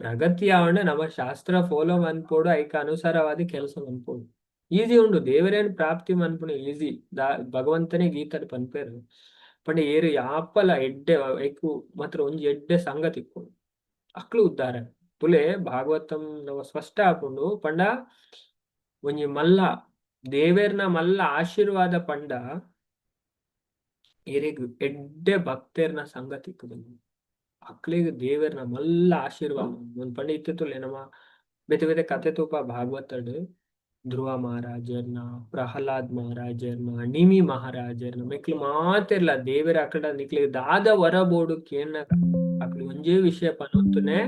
ಪ್ರಗತಿ ಆವೊಂಡ ನಮ್ಮ ಶಾಸ್ತ್ರ ಫಾಲೋ ಮನ್ಪೊಡು, ಐಕ್ ಅನುಸಾರವಾದ ಕೆಲಸ ಮನ್ಪೊಡು. ಈಸಿ ಉಂಡು ದೇವರೇನ್ ಪ್ರಾಪ್ತಿ ಮನ್ಪುನು ಈಸಿ. ಭಗವಂತನೇ ಗೀತಡ್ ಪನ್ಪೆರ್. ಪಂಡ ಏರು ಯಾಪಲ ಎಡ್ಡೆ ಐಕು ಮಾತ್ರ ಒಂಜಿ ಎಡ್ಡೆ ಸಂಗತಿ ಇಪ್ಪೊಡು, ಅಕ್ಲು ಉದ್ಧಾರ. ತುಲೆ ಭಾಗವತಂ ನಮ ಸ್ಪಷ್ಟ ಆಪುಂಡು. ಪಂಡ ಒಂಜಿ ಮಲ್ಲ ದೇವೆರ್ನ ಮಲ್ಲ ಆಶೀರ್ವಾದ ಪಂಡ ಏರೆಗ್ ಎಡ್ಡೆ ಭಕ್ತೆರ್ನ ಸಂಗತಿ ಇಕ್ಕುದು ಅಕ್ಲೆಗ್ ದೇವೆರ್ನ ಮಲ್ಲ ಆಶೀರ್ವಾದ. ಒಂದ್ ಪಂಡ ಇತ್ತೆ ತುಲೆ ನಮ ಬೇತೆ ಬೇತೆ ಕತೆ ತೂಪ ಭಾಗವತಡ್, ಧ್ರುವ ಮಹಾರಾಜರ್ನ, ಪ್ರಹ್ಲಾದ್ ಮಹಾರಾಜರ್ನ, ನಿಮಿ ಮಹಾರಾಜರ್ನ ಮೆಕ್ಲು ಮಾತೆರ್ಲ ದೇವೆರ ಅಕಡ ನಿಕ್ಲೆಗ್ ದಾದ ವರ ಬೋಡು ಕೇನ್ನಗ ಅಕ್ಲು ಒಂಜೇ ವಿಷಯ ಪನೊತ್ತುನೆ,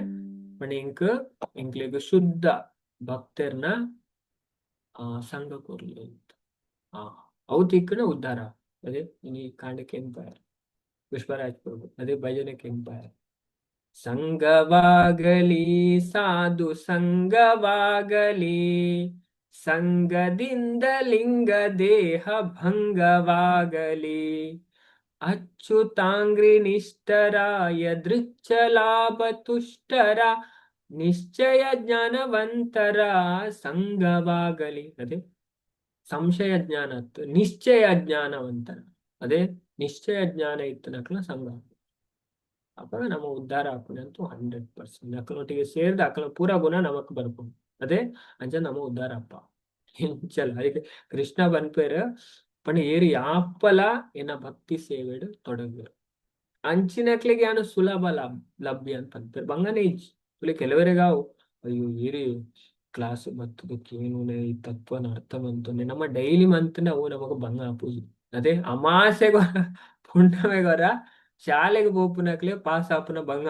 ಪಂಡ ಎಂಕ್ ಎಂಕ್ಲೆಗ್ ಶುದ್ಧ ಭಕ್ತೆರ್ನ ಸಂಘ ಕೊರ್ಲೆ ಅಂತ. ಅವು ತಿಕ್ಕುನ ಉದ್ಧಾರ. ಅದೇ ಇನಿ ಕಾಂಡೆ ಕೆಂಪಾಯರ್ ಪುಷ್ಪರಾಜ್ ಪ್ರಭು, ಅದೇ ಭಜನೆ ಕೆಂಪಾಯರ್. ಸಂಘವಾಗಲಿ ಸಾಧು ಸಂಘವಾಗಲಿ, ಸಂಘದಿಂದ ಲಿಂಗ ದೇಹ ಭಂಗವಾಗಲಿ, ಅಚ್ಯುತಾಂಗ್ರಿ ನಿಷ್ಠರಾಯ ದೃಚ್ಛಲಾಭ ತುಷ್ಟರ ನಿಶ್ಚಯ ಜ್ಞಾನವಂತರ ಸಂಘವಾಗಲಿ. ಅದೇ ಸಂಶಯ ಜ್ಞಾನ, ನಿಶ್ಚಯ ಜ್ಞಾನವಂತರ, ಅದೇ ನಿಶ್ಚಯ ಜ್ಞಾನ ಇತ್ತನಕ್ಲ ಸಂಘ. ಅಪಗ ನಮ್ಮ ಉದ್ಧಾರ ಆಪುನೆ ಅಂತೂ 100%. ಅಕ್ಲನೊಟ್ಟಿಗೆ ಸೇರ್ದ ಅಕ್ಲ ಪೂರ ಗುಣ ನಮಕ್ ಬರ್ಪುಂಡು. ಅದೇ ಅಂಚ ನಮ್ಮ ಉದ್ಧಾರ ಅಪ್ಪ ಎಂಚಲ. ಅದಕ್ಕೆ ಕೃಷ್ಣ ಪನ್ಪೆರ್ ಪಂಡ ಏರು ಯಾಪಲ ಎನ್ನ ಭಕ್ತಿ ಸೇವೆಡ್ ತೊಡಗುವೆರ್ ಅಂಚಿನಕ್ಲೆಗ್ ಯಾನ್ ಸುಲಭ ಲಭ್ಯ ಅಂತ ಪನ್ಪೆರ್. ಬಂಗನೆ ಇಜ್ಜಿ. ಕೆಲವರೆಗಾವು ಅಯ್ಯೋ ಏರು ಕ್ಲಾಸ್ ಬತ್ತುದು ಕೇನುನೆ, ಈ ತತ್ವನ ಅರ್ಥ ಮಂತೊನೆ. ನಮ್ಮ ಡೈಲಿ ಮಂತ್ನ ಅವು ನಮಕ್ ಬಂಗ ಆಪುಜಿ. ಅದೇ ಅಮಾಸೆಗೊರ ಪುಣ್ಣಮೆಗೊರ ಶಾಲೆಗ್ ಪೋಪುನಕ್ಲೆ ಪಾಸ್ ಆಪುನ ಬಂಗ.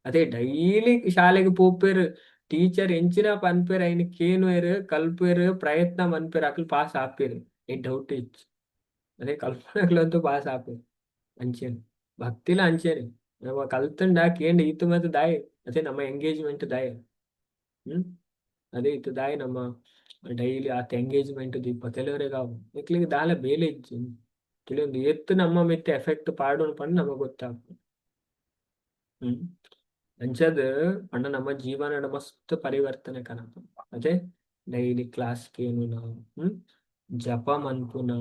ಅದೇ ಡೈಲಿ ಶಾಲೆಗ್ ಪೋಪೆರ್, ಟೀಚರ್ ಎಂಚಿನ ಪನ್ಪೆರ್ ಐನ್ ಕೇನುವೆರ್, ಕಲ್ಪುವೆರ್, ಪ್ರಯತ್ನ ಮನ್ಪೆರ್, ಅಕ್ಲು ಪಾಸ್ ಆಪೆರ್, ಏ ಡೌಟ್ ಇಜ್ಜಿ. ಅದೇ ಕಲ್ಪುನಕ್ಲಂತೂ ಪಾಸ್ ಆಪೆರ್. ಅಂಚೆನೆ ಭಕ್ತಿಲ ಅಂಚೆನೆ. ನಮ ಕಲ್ತುಂಡ ಕೇಂಡ ಈತ್ ಮಾತ ದಾಯೆ? ಅದೇ ನಮ್ಮ ಎಂಗೇಜ್ಮೆಂಟ್ ದಾಯೆ? ಅದೇ ಇತ್ತೆ ದಾಯೆ ನಮ್ಮ ಡೈಲಿ ಆತ ಎಂಗೇಜ್ಮೆಂಟ್ ದೀಪ? ಕೆಲವರೆಗ್ ಆವು ನಿಕ್ಲೆಗ್ ದಾಲ ಬೇಲೆ ಇಜ್ಜಿ. ತಿಳಿಯೊಂದು ಎತ್ತು ನಮ್ಮ ಮಿತ್ತೆ ಎಫೆಕ್ಟ್ ಪಾಡೋಣ ಪಂಡ ನಮಗೆ ಗೊತ್ತಾಗ್ತದೆ. ಹ್ಮ್ ಅಂಚದ ಪಂಡ ನಮ್ಮ ಜೀವನದ ಮಸ್ತ್ ಪರಿವರ್ತನೆ ಕನಪ. ಅದೇ ಡೈಲಿ ಕ್ಲಾಸ್ ಕೇನುನ, ಜಪ ಮನ್ಪುನ,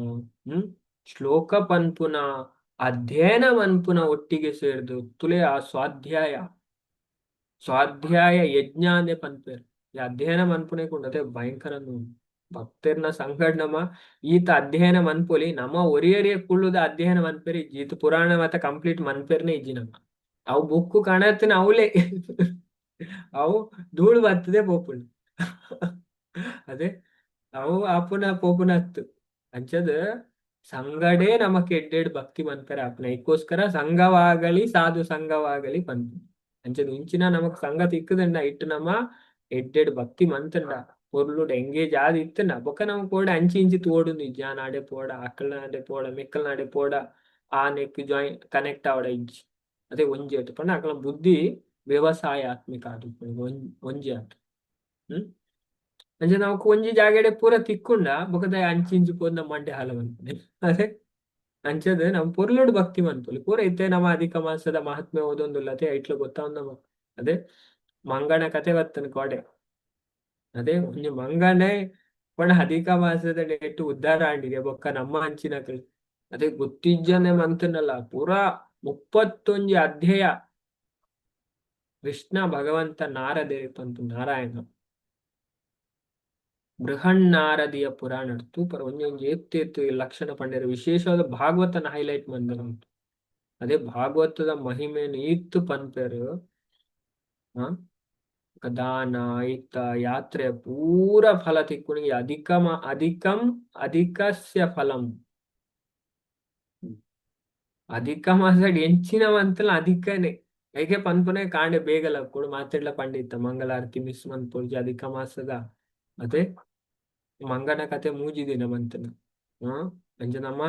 ಶ್ಲೋಕ ಪನ್ಪುನ, ಅಧ್ಯಯನ ಮನ್ಪುನ ಒಟ್ಟಿಗೆ ಸೇರ್ದು ತುಲೆ ಆ ಸ್ವಾಧ್ಯಾಯ ಸ್ವಾಧ್ಯಾಯ ಯಜ್ಞ ಅಂದೇ ಪನ್ಪೇರು. ಈ ಅಧ್ಯಯನ ಮನ್ಪುನೆ ಕುಂಡತೆ ಭಯಂಕರ ಭಕ್ತರ್ನ ಸಂಗಡ ನಮ ಈತ ಅಧ್ಯಯನ ಮನ್ಪೊಲಿ, ನಮ್ಮ ಒರಿಯರಿಯ ಕುಳ್ಳುದ ಅಧ್ಯಯನ ಮನ್ಪೇರಿ ಈತ ಪುರಾಣ ಮತ ಕಂಪ್ಲೀಟ್ ಮನ್ಪೇರ್ನೆ ಇಜ್ಜಿ ನಮ್ಮ. ಅವು ಬುಕ್ಕು ಕಾಣತ್ತಿನ ಅವಲೇ ಅವು ಧೂಳು ಬರ್ತದೆ ಪೋಪುಂಡು. ಅದೇ ಅವು ಆಪುನ ಪೋಪುನ ಹತ್ತು. ಅಂಚದ ಸಂಗಡೇ ನಮಕ್ ಎಡ್ಡೆಡ್ ಭಕ್ತಿ ಮನ್ಪೆರೆ ಆಪುನ. ಐಕ್ಕೋಸ್ಕರ ಸಂಘವಾಗಲಿ ಸಾಧು ಸಂಘವಾಗಲಿ ಪನ್ಪು. ಅಂಚದ ಇಂಚಿನ ನಮಕ್ ಸಂಘ ತಿಕ್ಕುದಂಡ ಇಟ್ಟು ನಮ್ಮ ಎಡ್ಡೆಡ್ ಭಕ್ತಿ ಮಂತಂಡ ಪೊರ್ಲುಡ್ ಎಂಗೇಜ್ ಆದ್ ಇತ್ತಂಡ ಬೊಕ್ಕ ನಮಕ್ ಪೋಡ ಅಂಚಿ ಇಂಚಿ ತೋಡುಂದು ಇಜ್ಜಿ. ಪೋಡ ಅಕ್ಕಲ್ನಾಡೆ ಪೋಡ ಮೆಕ್ಕಲ್ನಾಡೆ ಪೋಡ ಆ ನೆಕ್ ಜಾಯಿನ್ ಕನೆಕ್ಟ್ ಆವಡ ಇಜ್ಜಿ. ಅದೇ ಒಂಜಿ ಆತು ಪಂಡ ಅಕಲ್ನ ಬುದ್ಧಿ ವ್ಯವಸಾಯಾತ್ಮಿಕ ಆದು ಒಂಜಿ ಆತು. ಅಂಚ ನಮಕ್ ಒಂಜಿ ಜಾಗೆಡೆ ಪೂರ ತಿಕ್ಕುಂಡ ಬೊಕದ ಅಂಚಿ ಇಂಚಿ ಪೋದ್ ನಮ್ಮ ಮಂಡೆ ಹಾಲ ಮನ್ಪುನೆ. ಅದೇ ಅಂಚದ ನಮ್ ಪೊರ್ಲುಡ್ ಭಕ್ತಿ ಮನ್ಪೊಲಿ ಪೂರ. ಇತ್ತೆ ನಮ್ಮ ಅಧಿಕ ಮಾಸದ ಮಹಾತ್ಮೆ ಓದೊಂದುಲ್ಲತೆ ಐಟ್ಲ ಗೊತ್ತಾವ್ ನಮಕ್. ಅದೇ ಮಂಗನ ಕತೆ ಬತ್ತನ ಕೋಡೆ. ಅದೇ ಒಂಜಿ ಮಂಗನೆ ಪಂಡ ಅಧಿಕ ಮಾಸದ ಡೇಟ್ ಉದ್ಧಾರ ಆಂಡಿಗೆ ಬೊಕ್ಕ ನಮ್ಮ ಅಂಚಿನಕಲ್ ಅದೇ ಗೊತ್ತಿಜ್ಜನೆ ಮಂತನಲ್ಲ ಪೂರಾ 31 ಅಧ್ಯಾಯ ಕೃಷ್ಣ ಭಗವಂತ ನಾರದೆ ಪಂತು ನಾರಾಯಣ ಬೃಹನ್ನಾರದಿಯ ಪುರಾಣ ತೂಪರ ಒಂಜೊಂಜಿ ಎತ್ತು ಎತ್ತು ಲಕ್ಷಣ ಪಂಡೆರ್ ವಿಶೇಷವಾದ ಭಾಗವತನ ಹೈಲೈಟ್ ಮಂದರ. ಅದೇ ಭಾಗವತದ ಮಹಿಮೆಯನ್ನು ಈತ್ತು ಪನ್ಪೆರ್. ದಾನ ಇತ್ತ ಯಾತ್ರೆ ಪೂರ ಫಲ ತಿಕ್ಕುನಿಗೆ ಅಧಿಕಮ ಅಧಿಕಂ ಅಧಿಕಸ್ಯ ಫಲಂ. ಅಧಿಕ ಮಾಸಡ್ ಎಂಚಿನ ಮಂತಲ ಅಧಿಕನೇ ಏಕೆ ಪನ್ಪುನೆ ಕಾಂಡೆ ಬೇಗಲ ಕೂಡ ಮಾತೆಡ್ಲ ಪಂಡಿತ ಮಂಗಳಾರತಿ ಮಿಸ್ ಮನ್ಪೊರ್ಜಿ ಅಧಿಕ ಮಾಸದ. ಅದೇ ಮಂಗನ ಕತೆ ಮೂಜಿ ದಿನ ಮಂತನ. ಅಂಚ ನಮ್ಮ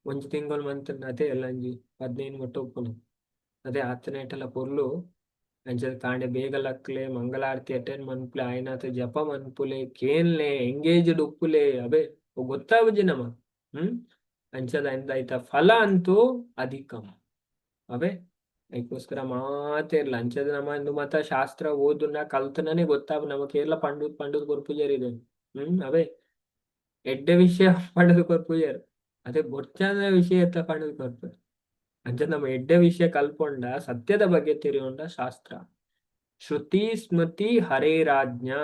ಒಂಜಿ ತಿಂಗಳು ಮಂತನ ಅದೇ ಎಲ್ಲ ಅಂಜಿ 15 ಮುಟ್ಟ ಉಪ್ಪುನು. ಅದೇ ಆತನೇಟಲ ಪೊರ್ಲು. ಅಂಚ ಕಾಂಡೆ ಬೇಗ ಲಕ್ಲೆ ಮಂಗಳಾರತಿ ಅಟೆಂಡ್ ಮನ್ಪುಲೆ ಆಯ್ನಾತ ಜಪ ಮನ್ಪುಲೆ ಕೇನ್ಲೆ ಎಂಗೇಜ್ಡ್ ಉಪ್ಪುಲೆ ಅಬೆ ಗೊತ್ತಾವುಜಿ ನಮ. ಅಂಚದ ಐತ ಫಲ ಅಂತೂ ಅಧಿಕಂ. ಅವೇ ಅದಕ್ಕೋಸ್ಕರ ಮಾತೇ ಇರ್ಲ. ಅಂಚದ ನಮ್ಮ ಇಂದು ಮತ ಶಾಸ್ತ್ರ ಓದುನ ಕಲ್ತನೇ ಗೊತ್ತಾಗ ನಮಕ್ ಏರ್ಲ ಪಂಡು ಪಂಡುದು ಕೊರ್ಪುಜಾರ್ ಇದೆ. ಅವೇ ಎಡ್ಡೆ ವಿಷಯ ಪಂಡುದು ಕೊರ್ಪುಜಾರ್, ಅದೇ ಬೊರ್ಚಾದ ವಿಷಯ ಎತ್ತ ಪಂಡುದು ಕೊರ್ಪುಜಾರ್. ಅಂಚ ನಮ್ಮ ಎಡ್ಡೆ ವಿಷಯ ಕಲ್ಪೊಂಡ ಸತ್ಯದ ಬಗ್ಗೆ ತಿಳಿಯೊಂಡ ಶಾಸ್ತ್ರ ಶ್ರುತಿ ಸ್ಮೃತಿ ಹರೇರಾಜ್ಞಾ.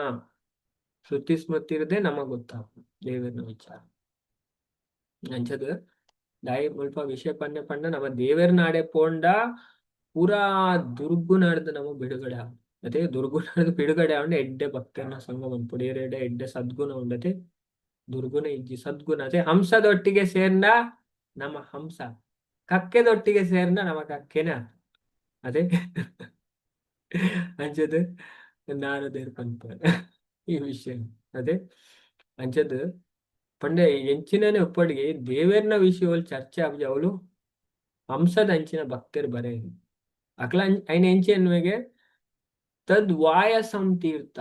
ಶ್ರುತಿ ಸ್ಮೃತಿ ಇರದೆ ನಮಗ್ ಗೊತ್ತಾಗ ದೇವರನ ವಿಚಾರ. ಅಂಚದ ದಾಯಿ ಮುಲ್ಪ ವಿಷಯ ಪನ್ನೆ ಪಂಡ ನಮ್ಮ ದೇವರ ನಾಡೆ ಪೋಂಡ ಪೂರಾ ದುರ್ಗುಣರ್ದ್ ನಮ್ಮ ಬಿಡುಗಡೆ ಆವು. ಅದೇ ದುರ್ಗುಣರ್ದ್ ಬಿಡುಗಡೆ ಆವಂಡ ಎಡ್ಡೆ ಭಕ್ತನ ಸಂಘ ಮನ್ಪೊಡು. ಏರೆಡೆ ಎಡ್ಡೆ ಸದ್ಗುಣ ಉಂಡತೆ ದುರ್ಗುಣ ಇಜ್ಜಿ ಸದ್ಗುಣ. ಅದೇ ಹಂಸದೊಟ್ಟಿಗೆ ಸೇರ್ಂಡ ನಮ್ಮ ಹಂಸ, ಕಕ್ಕೆದೊಟ್ಟಿಗೆ ಸೇರ್ಂಡ ನಮ್ಮ ಕಕ್ಕೆನ. ಅದೇ ಅಂಚದ ನಾರದೇರ್ ಪನ್ಪೆರ್ ಈ ವಿಷಯ. ಅದೇ ಅಂಚದ ಪಂಡ ಎಂಚಿನನೆ ಉಪ್ಪಡಿಗೆ ದೇವೆರ್ನ ವಿಷಯದಲ್ಲಿ ಚರ್ಚೆ ಆಪುಜಿ. ಅವಳು ಹಂಸದ ಅಂಚಿನ ಭಕ್ತರು ಬರೆ ಅಕ್ಲ ಐನ ಎಂಚಿ ಎನ್ನುವೆಗೆ ತದ್ ವಾಯಸಂ ತೀರ್ಥ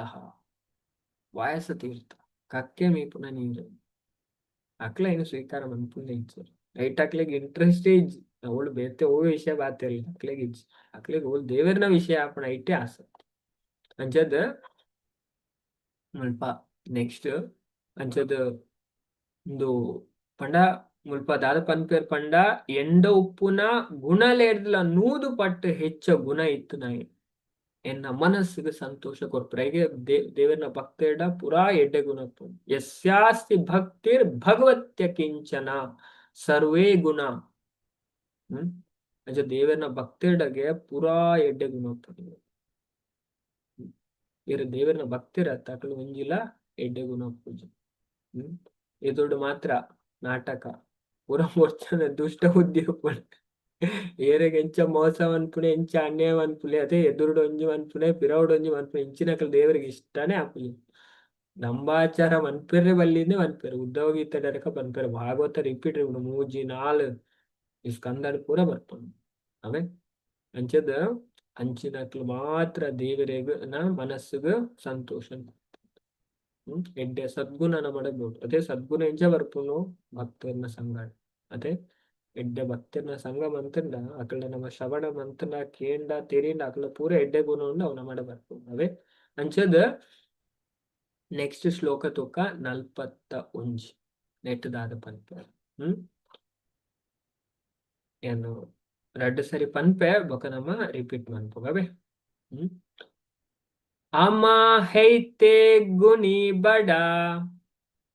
ವಾಯಸ ತೀರ್ಥ ಕಕ್ಕೆ ಮೀಪುನ ನೀರು ಅಕ್ಲ ಐನು ಸ್ವೀಕಾರ ಮನ್ಪುಂಡೆ ಇಜ್ಜೆರ್. ಐಟ್ ಅಕ್ಲೆಗ್ ಇಂಟ್ರೆಸ್ಟ್ ಇಜ್ಜಿ. ಅವಳು ಬೇತೆ ಓ ವಿಷಯ ಬಾತೆರ್ಲ ಅಕ್ಲೆಗ್ ಇಜ್ಜಿ. ಅಕ್ಲೆಗ್ ಓಲ್ ದೇವೆರ್ನ ವಿಷಯ ಆಪುನ ಐಟೇ ಆಸಕ್ತಿ. ಅಂಚದ ಮುಲ್ಪ ನೆಕ್ಸ್ಟ್ ಅಂಚದ ಉಂದು ಪಂಡ ಮುಲ್ಪ ದಾದ ಪನ್ಪೆರ್ ಪಂಡ ಎಂಡ ಉಪ್ಪುನ ಗುಣಲೇರ್ದಲ 100 ಪಟ್ಟು ಹೆಚ್ಚ ಗುಣ ಇತ್ತು ಎನ್ನ ಮನಸ್ಸಿಗೆ ಸಂತೋಷ ಕೊರ್ಪುರ. ದೇವರನ ಭಕ್ತೇಡ ಪೂರಾ ಎಡ್ಡೆ ಗುಣ ಉಪ್ಪುಂಡು. ಯಸ್ಯಾಸ್ತಿ ಭಕ್ತಿರ್ ಭಗವತ್ಯ ಕಿಂಚನ ಸರ್ವೇ ಗುಣ. ಅಂಚ ದೇವರನ ಭಕ್ತೇಡಗೆ ಪೂರಾ ಎಡ್ಡೆ ಗುಣ ಉಪ್ಪುಂಡು. ಇರು ದೇವರನ ಭಕ್ತಿರ ಅಕ್ಲು ಒಂಜಿಲ ಎಡ್ಡೆ ಗುಣ ಉಪ್ಪುಜಿ. ಎದುರುಡು ಮಾತ್ರ ನಾಟಕ ಪೂರ ಮೊರ್ಚನ ದುಷ್ಟ ಬುದ್ಧಿ ಉಪ್ಪುಂಡು. ಏರೆಗ್ ಎಂಚ ಮೋಸ ಮನ್ಪುನೆ ಎಂಚ ಅನ್ಯಾಯ ಮನ್ಪುಲೆ ಅದೇ ಎದುರುಡು ಒಂಜಿ ಮನ್ಪುನೆ ಪಿರವುಡು ಒಂಜಿ ಮನ್ಪುನೆ ಇಂಚಿನಕಲ್ ದೇವರಿಗೆ ಇಷ್ಟನೇ ಆಪುಜಿ. ನಂಬಾಚಾರ ಮನ್ಪೆರೆ ಬಲ್ಲಿಂದೆ ಮನ್ಪೆರ್. ಉದ್ಧವ ಗೀತೆ ಡರಕ ಪನ್ಪೆರ್. ಭಾಗವತ ರಿಪೀಟ್ ಉಂಡು 3 4 ಈ ಸ್ಕಂದಡ್ ಪೂರ ಬರ್ಪುಂಡು. ಅವೇ ಅಂಚದ ಅಂಚಿನಕ್ಲು ಮಾತ್ರ ದೇವರೆಗ್ ನ ಮನಸ್ಸುಗ್ ಸಂತೋಷ. ಎಡ್ಡೆ ಸದ್ಗುಣ ನಮಡ ಬೋಡು. ಅದೇ ಸದ್ಗುಣ ಎಂಚ ಬರ್ಪುಂಡು ಭಕ್ತರ್ನ ಸಂಗಡ. ಅದೇ ಎಡ್ಡೆ ಭಕ್ತನ ಸಂಘ ಮಂತಂಡ ಅಕಲ್ನ ನಮ್ಮ ಶ್ರವಣ ಮಂತನ ಕೇಂಡ ತೆರಿಂಡ ಅಕಲ ಪೂರ ಎಡ್ಡೆ ಗುಣ ಉಂಡು ಅವು ನಮ್ಮಡ ಬರ್ಪುಂಡು ಅವೇ. ಅಂಚದ ನೆಕ್ಸ್ಟ್ ಶ್ಲೋಕ ತೂಕ 41 ನೆಟ್ ದಾದ ಪನ್ಪೆ. ಏನು ರಡ್ಡ್ ಸರಿ ಪನ್ಪೆ ಬೊಕ ನಮ ರಿಪೀಟ್ ಮನ್ಪುಗವೆ. ಅಮ ಹೈತೆ ಗುಣಿ ಬಡ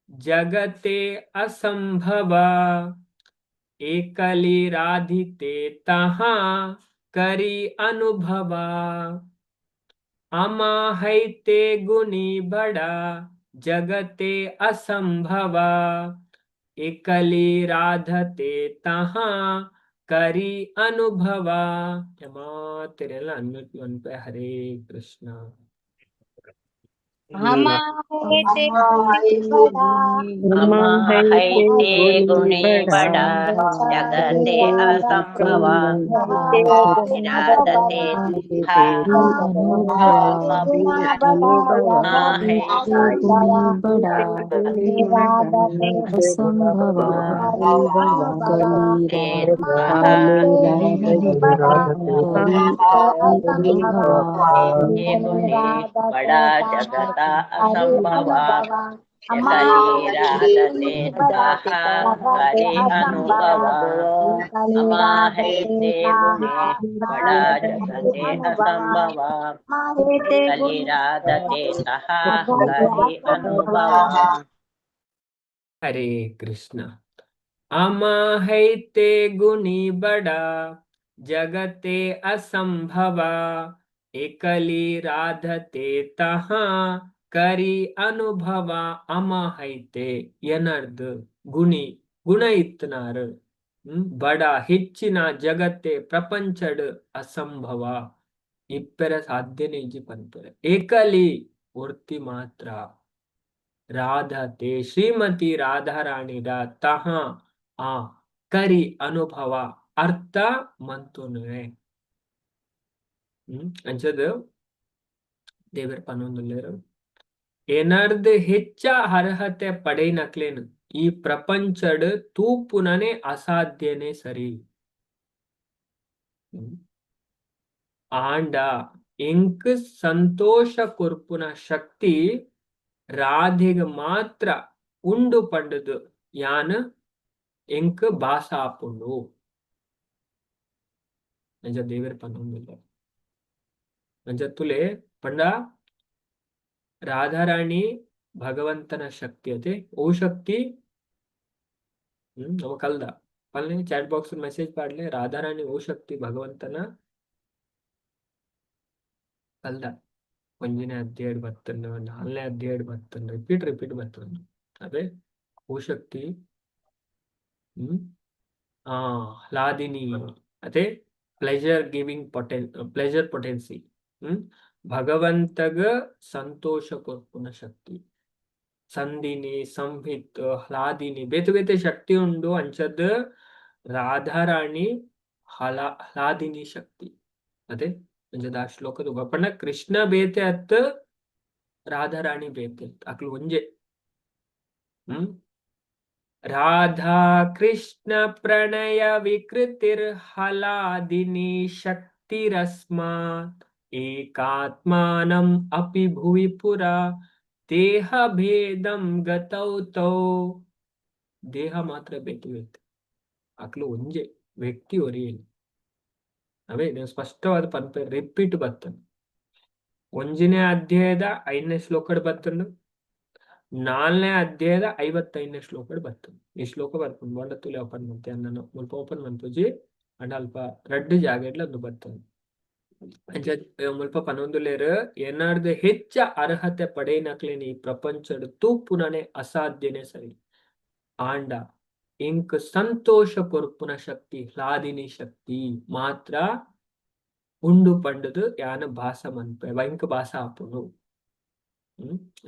ಜಗತೆ ಅಸಂಭವ ಏಕಲಿ ರಾಧಿತೆ ತಹಾ ಕರಿ ಅನುಭವ. ಅಮ ಹೈತೆ ಗುಣಿ ಬಡ ಜಗತೆ ಅಸಂಭವ ಏಕಲಿ ರಾಧತೆ ತಹಾ ಕರಿ ಅನುಭವ. ಮಾತೆರೆಲ್ಲ ಅನ್ಮ್ಯೂಟ್ ಮನ್ಪೆ. ಹರೇ ಕೃಷ್ಣ. ಅಮಹೈತೆ ಗುಣಿ ಬಡ ಜಗತೆ ಅಸಂಭವ ರಾಧತೆ ಗುಣಿ ಬಡ ಜಗತ ಅಸಂಭವ ರಾಧತೆ ಕರಿ ಅನುಭವ. ಅಮಾಹೈತೆ ಗುಣೆ ಬಡ ಜಗತೆ ಅಸಂಭವ ಕಲಿ ರಾಧತೆ ಸಹ ಕರಿ ಅನುಭವ. ಹರೇ ಕೃಷ್ಣ. ಅಮಹೈತೆ ಗುಣಿ ಬಡ ಜಗತೆ ಅಸಂಭವ ಏಕಲಿ ರಾಧತೆ ತಹಾ ಕರಿ ಅನುಭವ. ಅಮಹೈತೆ ಏನರ್ದು ಗುಣಿ ಗುಣ ಇತ್ತನಾರು ಬಡ ಹೆಚ್ಚಿನ ಜಗತ್ತೆ ಪ್ರಪಂಚಡ್ ಅಸಂಭವ ಇಪ್ಪೆರ ಸಾಧ್ಯನೇ ಇಜ್ಜಿ ಪನ್ಪೆರೆ. ಏಕಲಿ ಒರ್ತಿ ಮಾತ್ರ ರಾಧತೆ ಶ್ರೀಮತಿ ರಾಧಾರಾಣಿದ ತಹ ಆ ಕರಿ ಅನುಭವ ಅರ್ಥ ಮಂತುನುವೆ. ಅಂಚದ ದೇವರ ಪನೊಂದುಲ್ಲೆರ್ ಎನರ್ದ್ ಹೆಚ್ಚ ಅರ್ಹತೆ ಪಡೆಯಿನಕ್ಲೇನು ಈ ಪ್ರಪಂಚಡ್ ತೂಪುನನೆ ಅಸಾಧ್ಯನೇ ಸರಿ. ಆಂಡ ಎಂಕ್ ಸಂತೋಷ ಕೊರ್ಪುನ ಶಕ್ತಿ ರಾಧೆಗ್ ಮಾತ್ರ ಉಂಡು ಪಂಡುದು ಯಾನ್ ಎಂಕ್ ಭಾಸ ಆಪುಂಡು. ಅಂಚ ದೇವೆರ್ ಪನೊಂದುಲ್ಲೆರ್. ಅಂಚ ತುಲೆ ಪಂಡ ರಾಧಾರಾಣಿ ಭಗವಂತನ ಶಕ್ತಿ ಅತೆ ಓ ಶಕ್ತಿ. ನಮ ಕಲ್ದ ಪಲ್ನೆ ಚಾಟ್ ಬಾಕ್ಸ್ ಮೆಸೇಜ್ ಪಾಡ್ಲೆ ರಾಧಾರಾಣಿ ಓ ಶಕ್ತಿ ಭಗವಂತನ ಕಲ್ದ. ಒಂಜನೇ ಅಧ್ಯಾಯ ಬತ್ತಂಡು, ನಾಲ್ನೇ ಅಧ್ಯಾಯ ಬತ್ತಂಡು, ರಿಪೀಟ್ ರಿಪೀಟ್ ಬತ್ತಂಡು ಅದೇ ಓ ಶಕ್ತಿ. ಆ ಹ್ಲಾದಿನಿ ಅದೇ pleasure giving pleasure potency. ಭಗವಂತಗ ಸಂತೋಷ ಕೊರ್ಪುನ ಶಕ್ತಿ. ಸಂದಿನಿ ಸಂಹಿತ್ ಹ್ಲಾದಿನಿ ಬೇತೆ ಬೇತೆ ಶಕ್ತಿ ಉಂಡು. ಅಂಚದ್ ರಾಧಾರಾಣಿ ಹ್ಲಾದಿನಿ ಶಕ್ತಿ ಅದೇ. ಅಂಚದ ಆ ಶ್ಲೋಕದ ಪಂಡ ಕೃಷ್ಣ ಬೇತೆ ಅತ್ ರಾಧಾರಾಣಿ ಬೇತೆ ಅಕ್ಲು ಒಂಜೆ. ರಾಧಾ ಕೃಷ್ಣ ಪ್ರಣಯ ವಿಕೃತಿರ್ ಹಲಾದಿನಿ ಶಕ್ತಿರಸ್ಮಾತ್ ಏಕಾತ್ಮಾನಂ ಅಪಿ ಭುವಿ ಪುರ ದೇಹ ಭೇದಂ ಗತೌ ತೌ. ದೇಹ ಮಾತ್ರ ಬೇತೆ ಬೇತೆ ಅಕ್ಲು ಒಂಜೆ ವ್ಯಕ್ತಿ ಒರಿಯಲಿ. ಅವೇ ನೀವು ಸ್ಪಷ್ಟವಾದ ಪನ್ಪೆ ರಿಪೀಟ್ ಬತ್ತಂಡು. ಒಂಜನೇ ಅಧ್ಯಾಯದ 5ನೇ ಶ್ಲೋಕಡ್ ಬತ್ತಂಡು, 4ನೇ ಅಧ್ಯಾಯದ 55ನೇ ಶ್ಲೋಕಡ್ ಬತ್ತಂಡು. ಈ ಶ್ಲೋಕ ಬರ್ಪುಂಡು ಬೊಂಡ ತುಲೆ ಓಪನ್ ಮಂತೆ ಅನ್ನ ಮುಲ್ಪ ಓಪನ್ ಮನ್ಪುಜಿ ಅಂಡ ಅಲ್ಪ ರಡ್ಡ್ ಜಾಗೆಡ್ಲ ಅಂದು ಬತ್ತಂಡು. ಅಂಚ ಮುಲ್ಪ ಪನೊಂದುಲ್ಲೆರ್ ಎನಾರ್ದ್ ಹೆಚ್ಚ ಅರ್ಹತೆ ಪಡೆಯಿನಕ್ಲೆನ್ ಈ ಪ್ರಪಂಚಡ್ ತೂಪುನನೆ ಅಸಾಧ್ಯನೆ ಸರಿ. ಆಂಡ ಎಂಕ್ ಸಂತೋಷ ಕೊರ್ಪುನ ಶಕ್ತಿ ಹ್ಲಾದಿನಿ ಶಕ್ತಿ ಮಾತ್ರ ಉಂಡು ಪಂಡುದು ಯಾನ್ ಭಾಸ ಮನ್ಪೆ ಎಂಕ್ ಭಾಸ ಆಪುಂಡು.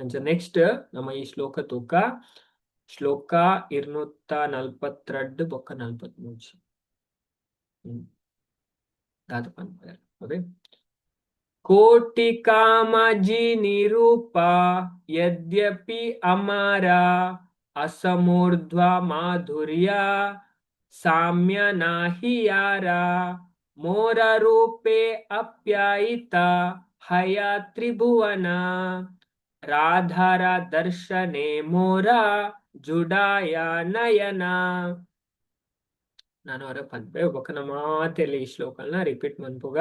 ಅಂಚ ನೆಕ್ಸ್ಟ್ ನಮ್ಮ ಈ ಶ್ಲೋಕ ತೂಕ ಶ್ಲೋಕ 242 ಬೊಕ್ಕ 43. ದಾದ ಪನ್ಪೆರ್ ಓಕೆ. ಕೋಟಿ ಕಾಮ ಜಿನಿ ರೂಪ ಯದ್ಯಪಿ ಅಮಾರ ಅಸಮೂರ್ಧ್ವ ಮಾಧುರ್ಯ ಸಾಮ್ಯ ನಾಹಿ ಯಾರ ಮೋರ ರೂಪೆ ಅಪ್ಯಾಯಿತ ಹಯ ತ್ರಿಭುವನ ರಾಧಾರ ದರ್ಶನೆ ಮೋರ ಜುಡಾಯ ನಯನ. ನಾನು ಅವರ ಪನ್ಪೆ ಬೊಕ್ಕ ಮಾತೆಲ್ಲ ಈ ಶ್ಲೋಕಲ್ನ ರಿಪೀಟ್ ಮನ್ಪುಗ.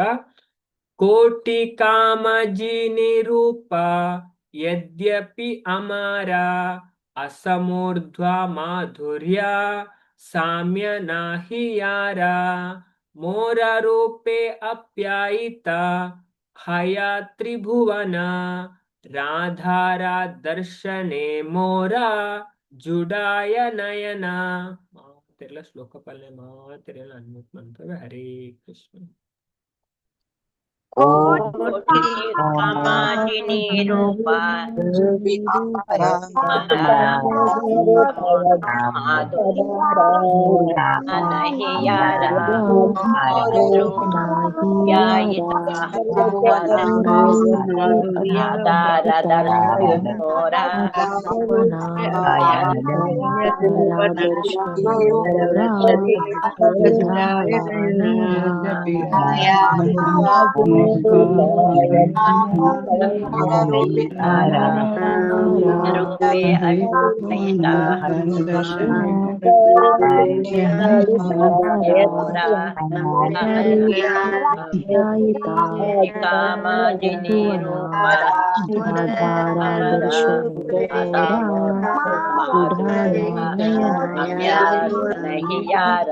ಕೋಟಿ ಕಾಮ ಜಿನಿ ರೂಪ ಯದ್ಯಪಿ ಅಮಾರ ಅಸಮೂರ್ಧ್ವ ಮಾಧುರ್ಯ ಸಾಮ್ಯ ನಾಹಿ ಯಾರ ಮೋರ ರೂಪೆ ಅಪ್ಯಾಯಿತ ಹಯ ತ್ರಿಭುವನ ರಾಧಾರ ದರ್ಶನೆ ಮೋರ ಜುಡಾಯ ನಯನ. ಮಾತೆಲ್ಲ ಶ್ಲೋಕ ಪಾಲನೆ ಮಾತೆಲ್ಲ ಅನ್ಮೂಟ್ ಮನ್ಪುವೆ. ಹರೇ ಕೃಷ್ಣ. ಕೋಟಿ ಕಾಮಾಜಿನಿ ರೂಪ ನಹಿ ಯಾರ ಮೋರ ರೂಪೆ ಕಾಮಾಜಿನಿ ರೂಪ ನಹಿ ಯಾರ.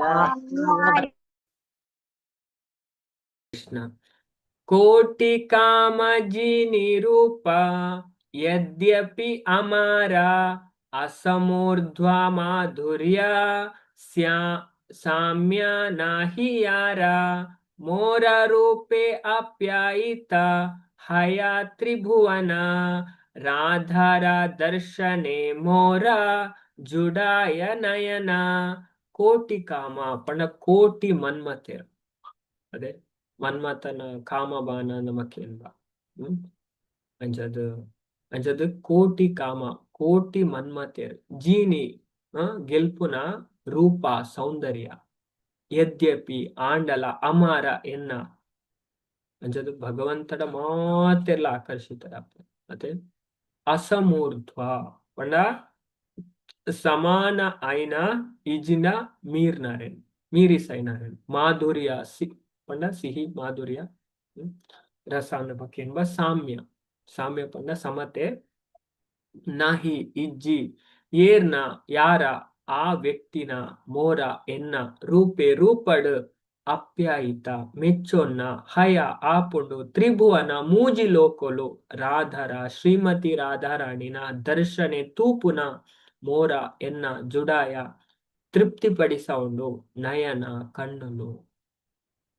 ಕೃಷ್ಣ. ಕೋಟಿ ಕಾಮ ಜಿನಿ ರೂಪ ಯದ್ಯಪಿ ಅಮಾರ ಅಸಮೂರ್ಧ್ವ ಮಾಧುರ್ಯ ಸ್ಯಾ ಸಾಮ್ಯ ನಾಹಿ ಯಾರ ಮೋರ ರೂಪೆ ಅಪ್ಯಾಯಿತ ಹಯ ತ್ರಿಭುವನ ರಾಧಾರ ದರ್ಶನೆ ಮೋರ ಜುಡಾಯ ನಯನ. ಕೋಟಿ ಕಾಮ ಪಂಡ ಕೋಟಿ ಮನ್ಮಥೆರ್, ಅದೇ ಮನ್ಮಥನ ಕಾಮಬಾನ ನಮಕೇನ್ಬ. ಅಂಚದ ಅಂಚದ ಕೋಟಿ ಕಾಮ ಕೋಟಿ ಮನ್ಮಥೆರ್ ಜೀನಿ ಗೆಲ್ಪುನ ರೂಪ ಸೌಂದರ್ಯ ಯದ್ಯಪಿ ಆಂಡಲ ಅಮಾರ ಎನ್ನ ಅಂಚದ ಭಗವಂತಡ ಮಾತೆಲ್ಲ ಆಕರ್ಷಿತರಾಪ. ಅದೇ ಅಸಮೂರ್ಧ್ವ ಪಂಡ ಸಮಾನ ಐನ ಇಜಿನ ಮೀರ್ನಾರೆನ್ ಮೀರಿಸೈನಾರೆನ್ ಮಾಧುರ್ಯ ಸಿ ಪಂಡ ಸಿಹಿ ಮಾಧುರ್ಯ ರಸಾನ ಬಕೆನ್ಬ ಸಾಮ್ಯ ಸಾಮ್ಯ ಪಂಡ ಸಮತೆ ನಾಹಿ ಇಜ್ಜಿ ಏರ್ನ ಯಾರ ಆ ವ್ಯಕ್ತಿನ ಮೋರ ಎನ್ನ ರೂಪೆ ರೂಪಡ್ ಅಪ್ಯಾಯಿತ ಮೆಚ್ಚೊನ್ನ ಹಯ ಆಪುಂಡು ತ್ರಿಭುವನ ಮೂಜಿ ಲೋಕೊಲು ರಾಧರ ಶ್ರೀಮತಿ ರಾಧಾರಾಣಿನ ದರ್ಶನೆ ತೂಪುನ ಮೋರ ಎನ್ನ ಜುಡಾಯ ತೃಪ್ತಿಪಡಿಸೌಂಡು ನಯನ ಕಣ್ಣುಲು.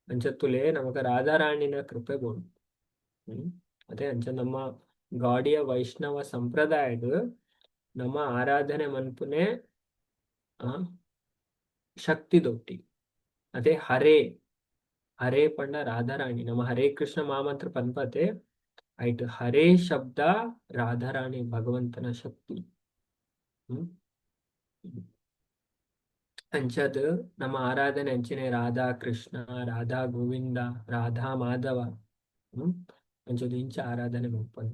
ಅಂಚತ್ತುಲೆ ನಮಕ ರಾಧಾರಾಣಿನ ಕೃಪೆ ಬೋಡು. ಅದೇ ಅಂಚ ನಮ್ಮ ಗೌಡಿಯ ವೈಷ್ಣವ ಸಂಪ್ರದಾಯಡ್ ನಮ್ಮ ಆರಾಧನೆ ಮನ್ಪುನೆ ಶಕ್ತಿ ದೊಟ್ಟಿ. ಅದೇ ಹರೇ ಹರೇ ಪಂಡ ರಾಧಾರಾಣಿ. ನಮ್ಮ ಹರೇ ಕೃಷ್ಣ ಮಹಾಮಂತ್ರ ಪನ್ಪತೆ ಐಟ್ ಹರೇ ಶಬ್ದ ರಾಧಾರಾಣಿ ಭಗವಂತನ ಶಕ್ತಿ. ಅಂಚದ್ ನಮ್ಮ ಆರಾಧನೆ ಅಂಚನೆ ರಾಧಾ ಕೃಷ್ಣ ರಾಧಾ ಗೋವಿಂದ ರಾಧಾ ಮಾಧವ ಅಂಚದ ಇಂಚ ಆರಾಧನೆ ಮನ್ಪುನ.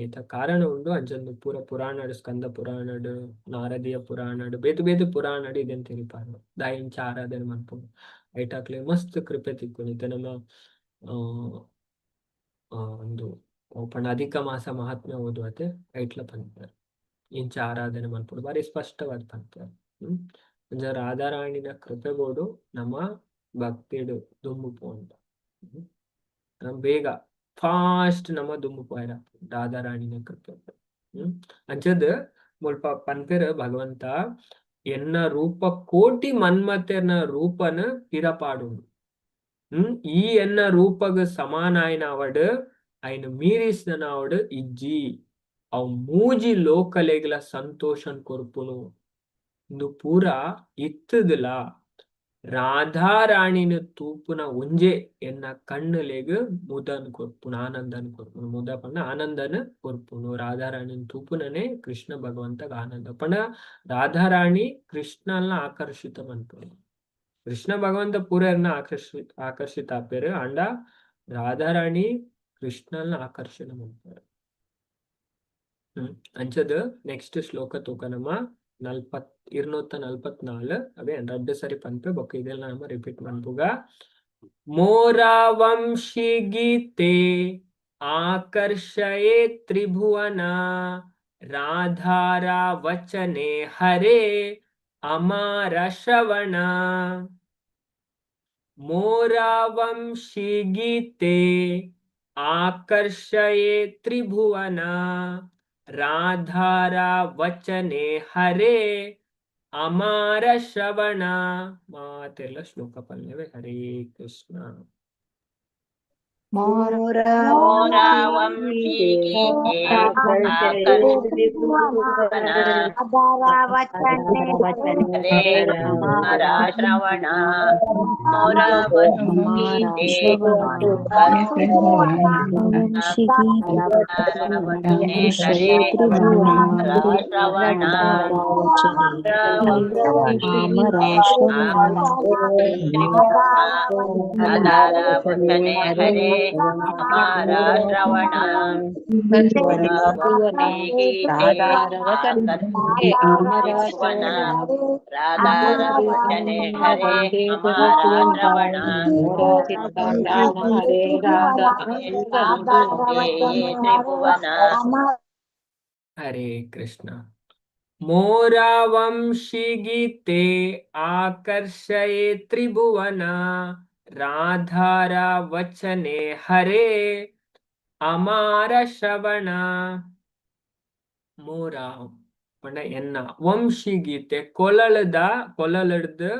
ಐತ ಕಾರಣ ಉಂಡು. ಅಂಚಂದು ಪೂರ ಪುರಾಣಡ್ ಸ್ಕಂದ ಪುರಾಣಡ್ ನಾರದೀಯ ಪುರಾಣಡ್ ಬೇತೆ ಬೇತೆ ಪುರಾಣಡ್ ಇದೆನ್ ತೆರಿಪಾರು ದಾಯಿ ಇಂಚ ಆರಾಧನೆ ಮನ್ಪುನು ಐಟಾಕ್ಲೆ ಮಸ್ತ್ ಕೃಪೆ ತಿಕ್ಕುನು. ಇತ್ತೆ ನಮ್ಮ ಒಂದು ಪಂಡ ಅಧಿಕ ಮಾಸ ಮಹಾತ್ಮೆ ಓದುವತೆ ಐಟ್ಲ ಪನ್ಪೆರ್ ಇಂಚ ಆರಾಧನೆ ಮನ್ಪುಡು ಬಾರಿ ಸ್ಪಷ್ಟವಾದ ಪನ್ಪೆರ್. ಅಂಚ ರಾಧಾರಾಣಿನ ಕೃಪೆ ಬೋಡು ನಮ್ಮ ಭಕ್ತಿಡ್ ದುಂಬು ಪೋಂಡ ನಮ್ ಬೇಗ ಫಾಸ್ಟ್ ನಮ್ಮ ದುಂಬು ಪೋಯೆರ ರಾಧಾರಾಣಿನ ಕೃಪೆ. ಅಂಚದ್ ಮುಲ್ಪ ಪನ್ಪೆರ್ ಭಗವಂತ ಎನ್ನ ರೂಪ ಕೋಟಿ ಮನ್ಮಥೆರ್ನ ರೂಪನ ಪಿರಪಾಡುಂಡು. ಈ ಎನ್ನ ರೂಪಗ್ ಸಮಾನಾಯನ ಅವಡ್ ಐನ್ ಮೀರಿಸ್ದನ ಅವಡ್ ಇಜ್ಜಿ ಅವು ಮೂಜಿ ಲೋಕಲೆಗ್ಲ ಸಂತೋಷನ್ ಕೊರ್ಪುನು ಇಂದು ಪೂರ ಇತ್ತುದುಲ ರಾಧಾರಾಣಿನ ತೂಪುನ ಒಂಜೆ ಎನ್ನ ಕಣ್ಣುಲೆಗ್ ಮುದನ್ ಕೊರ್ಪುನು ಆನಂದನ್ ಕೊರ್ಪುನು. ಮುದ ಪಂಡ ಆನಂದನ್ ಕೊರ್ಪುನು. ರಾಧಾರಾಣಿನ ತೂಪುನನೆ ಕೃಷ್ಣ ಭಗವಂತಗ್ ಆನಂದ ಪಂಡ ರಾಧಾರಾಣಿ ಕೃಷ್ಣನ ಆಕರ್ಷಿತ ಮನ್ಪುನು. ಕೃಷ್ಣ ಭಗವಂತ ಪೂರೆರ್ನ ಆಕರ್ಷಿತ ಆಪೇರು. ಆಂಡ ರಾಧಾರಾಣಿ ಕೃಷ್ಣನ ಆಕರ್ಷಣೆ ಮನ್ಪುವೆರ್. ಅಂಚದ್ ನೆಕ್ಸ್ಟ್ ಶ್ಲೋಕ ತೂಕ ನಮ. 244. ಅವೇ ರಡ್ಡ್ ಸರಿ ಪನ್ಪೆ, ಬೊಕ್ಕ ಇದೆಲ್ಲ ನಮ ರಿಪೀಟ್ ಮನ್ಪುಗ. ಮೋರ ವಂಶಿ ಗೀತೆ ಆಕರ್ಷಯೇ ತ್ರಿಭುವನ, ರಾಧಾರ ವಚನೆ ಹರೇ ಅಮಾರ ಶ್ರವಣ. ಮೋರ ವಂಶಿ ಗೀತೆ ಆಕರ್ಷಯೇ ತ್ರಿಭುವನ, ರಾಧಾರ ವಚನೆ ಹರೇ ಅಮಾರ ಶ್ರವಣ. ಮಾತೆಲ್ಲ ಶ್ಲೋಕ ಪಲ್ಯವೇ. ಹರೇ ಕೃಷ್ಣ. ಮೋರ ವಂಶಿ ಗೀತೆ ಆಕರ್ಷಣ ಹರೇ ಅಮರ ಶ್ರವಣ. ಮೋರ ವಂಶಿ ಗೀತೆ ಹರೇ ಅಮರ ಶ್ರವಣ. ರಾಧಾರ ವಚನೆ ಹರೇ ಅಮರ ಶ್ರವಣ. ರಾಧಾರ ವಚನೆ ಹರೇ ಅಮರ ಶ್ರವಣ. ತ್ರಿಭುವನ. ಹರೇ ಕೃಷ್ಣ. ಮೋರ ವಂಶಿ ಗೀತೆ ಆಕರ್ಷಯೇ ತ್ರಿಭುವನ, ರಾಧಾರ ವಚನೆ ಹರೇ ಅಮಾರ ಶ್ರವಣ. ಮೋರ ಪಂಡ ಎನ್ನ, ವಂಶಿ ಗೀತೆ ಕೊಲಳದ, ಕೊಲಲಡ್ದು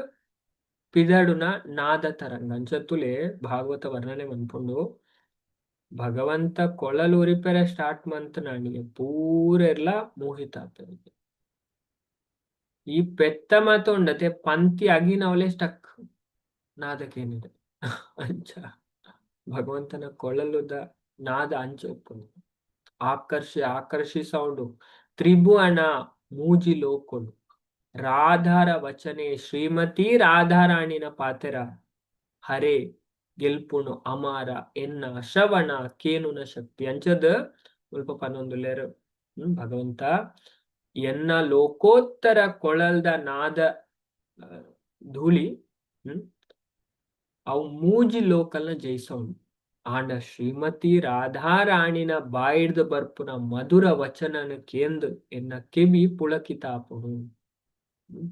ಪಿದಡುನ ನಾದ ತರಂಗ. ಅಂಚತ್ತುಲೆ ಭಾಗವತ ವರ್ಣನೆ ಮನ್ಪುಂಡು. ಭಗವಂತ ಕೊಳಲು ಉರಿಪೆರೆ ಸ್ಟಾರ್ಟ್ ಮಂತ್ ನಾಣಿಗೆ ಪೂರೆರ್ಲ ಮೋಹಿತ ಆಪೆರ್. ಈ ಪೆತ್ತ ಮಾತ ಉಂಡತೆ ಪಂತಿ ಅಗಿನವಲೆ ಸ್ಟಕ್ ನಾದಕೇನಿದೆ. ಅಂಚ ಭಗವಂತನ ಕೊಳಲುದ ನಾದ ಅಂಚ ಉಪ್ಪುಂಡು, ಆಕರ್ಷಿ ಸೌಂಡು. ತ್ರಿಭುವನ ಮೂಜಿ ಲೋಕೊಲು, ರಾಧಾರ ವಚನೆ ಶ್ರೀಮತಿ ರಾಧಾರಾಣಿನ ಪಾತೆರ, ಹರೇ ಗೆಲ್ಪುಣು, ಅಮಾರ ಎನ್ನ, ಶ್ರವಣ ಕೇನುನ ಶಕ್ತಿ. ಅಂಚದ ಮುಲ್ಪ ಪನ್ನೊಂದುಲ್ಲೆರ್. ಭಗವಂತ ಎನ್ನ ಲೋಕೋತ್ತರ ಕೊಳಲ್ದ ನಾದ ಧೂಳಿ ಅವು ಮೂಜಿ ಲೋಕಲ್ನ ಜಯಿಸೌಂಡು. ಆಂಡ ಶ್ರೀಮತಿ ರಾಧಾರಾಣಿನ ಬಾಯಿಡ್ದ್ ಬರ್ಪುನ ಮಧುರ ವಚನನ ಕೇಂದ್ ಎನ್ನ ಕೆವಿ ಪುಳಕಿತ ಆಪುಂಡು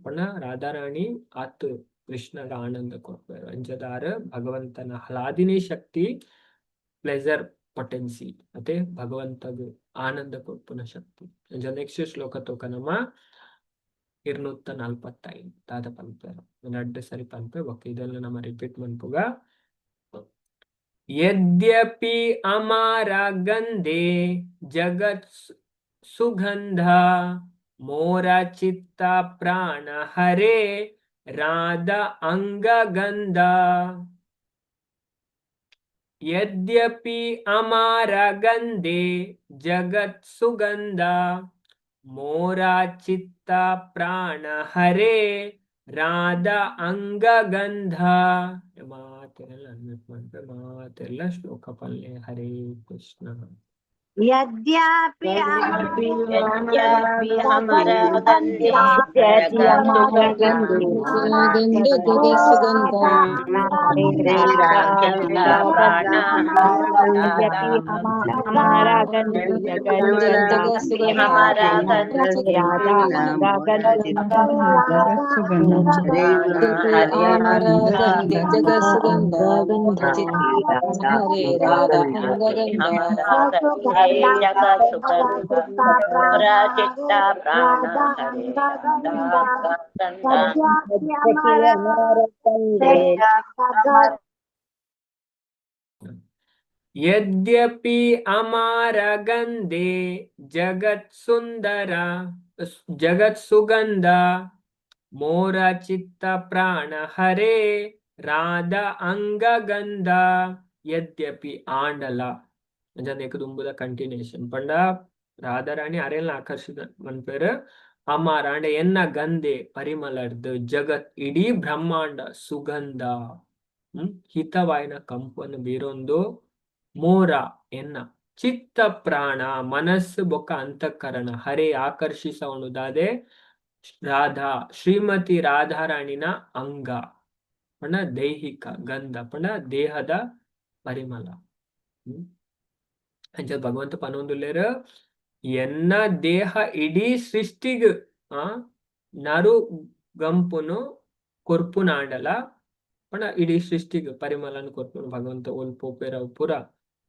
ಪಂಡ ರಾಧಾರಾಣಿ ಆತ್ ಕೃಷ್ಣಗ ಆನಂದ ಕೊರ್ಪೆರ್. ಅಂಚದಾರ ಭಗವಂತನ ಹಲಾದಿನಿ ಶಕ್ತಿ, ಪ್ಲೆಜರ್ ಪೊಟೆನ್ಸಿ, ಅತೆ ಭಗವಂತಗ್ ಆನಂದ ಕೊರ್ಪುನ ಶಕ್ತಿ. ಅಂಚ ನೆಕ್ಸ್ಟ್ ಶ್ಲೋಕ ತೂಕ ನಮ. 245. ದಾದ ಪನ್ಪೆರ್? ರಡ್ಡ್ ಸರಿ ಪನ್ಪೆ, ಬೊಕ್ಕ ಇದೆಲ್ಲ ನಮ ರಿಪೀಟ್ ಮನ್ಪುಗ. ಯದ್ಯಪಿ ಅಮಾರ ಗಂಧೆ ಜಗತ್ ಸುಗಂಧ, ಮೋರ ಚಿತ್ತ ಪ್ರಾಣ ಹರೇ ರಾಧ ಅಂಗಗಂಧ. ಯದ್ಯಪಿ ಅಮಾರ ಗಂಧೆ ಜಗತ್ ಸುಗಂಧ, ಮೋರ ಚಿತ್ತ ಪ್ರಾಣ ಹರೇ ರಾಧ ಅಂಗಗಂಧ. ಮಾತೆಲ್ಲ ಅನ್ಮ್ಯೂಟ್ ಮಾಡ್ರೆ ಮಾತೆಲ್ಲ ಶ್ಲೋಕ ಪಲ್ಲೆ. ಹರೇ ಕೃಷ್ಣ. ಯದ್ಯಪಿ ಯದ್ಯಪಿ ಅಮರ ಗಂಧೆ ಸುಗಂಧ ಪ್ರಾಣ ಹಮರ ಜಗ ಸುಗಂಧ ಹರೇ ರಾಧಾ ಜಗ ಸುಗಂಧ ಚಿತ್ತ ಪ್ರಾಣ ಹರೇ ಗಂಧ. ಯದ್ಯಪಿ ಅಮಾರ ಗಂಧೆ ಜಗತ್ ಸುಂದರ ಜಗತ್ ಸುಗಂಧ, ಮೋರ ಚಿತ್ತ ಪ್ರಾಣ ಹರೇ ರಾಧ ಅಂಗಗಂಧ. ಯದ್ಯಪಿ ಆಂಡಲ ಅಂಚಂದ ದುಂಬುದ ಕಂಟಿನ್ಯೂಯೇಷನ್ ಪಂಡ ರಾಧಾರಾಣಿ ಅರೆಲ್ನ ಆಕರ್ಷಿತ ಮನ್ಪೆರ್. ಅಮಾರ ಅಂಡ ಎನ್ನ ಗಂಧೆ ಪರಿಮಳರ್ದು ಜಗತ್ ಇಡೀ ಬ್ರಹ್ಮಾಂಡ ಸುಗಂಧ ಹಿತವಾಯಿನ ಕಂಪನ್ನು ಬೀರೊಂದು ಮೋರ ಎನ್ನ ಚಿತ್ತ ಪ್ರಾಣ ಮನಸ್ಸು ಬೊಕ್ಕ ಅಂತಃಕರಣ ಹರೇ ಆಕರ್ಷಿಸವಣುದಾದೆ ರಾಧಾ ಶ್ರೀಮತಿ ರಾಧಾರಾಣಿನ ಅಂಗ ಪಂಡ ದೈಹಿಕ ಗಂಧ ಪಂಡ ದೇಹದ ಪರಿಮಳ. ಅಂಚ ಭಗವಂತ ಪನೊಂದುಲ್ಲೆರ್ ಎನ್ನ ದೇಹ ಇಡೀ ಸೃಷ್ಟಿಗ್ ಆ ನರು ಗಂಪುನು ಕೊರ್ಪುನಾಂಡಲ ಪಂಡ ಇಡೀ ಸೃಷ್ಟಿಗ್ ಪರಿಮಳನ್ ಕೊರ್ಪುನು ಭಗವಂತ ಒಲ್ ಪೋಪೆರ ಪೂರ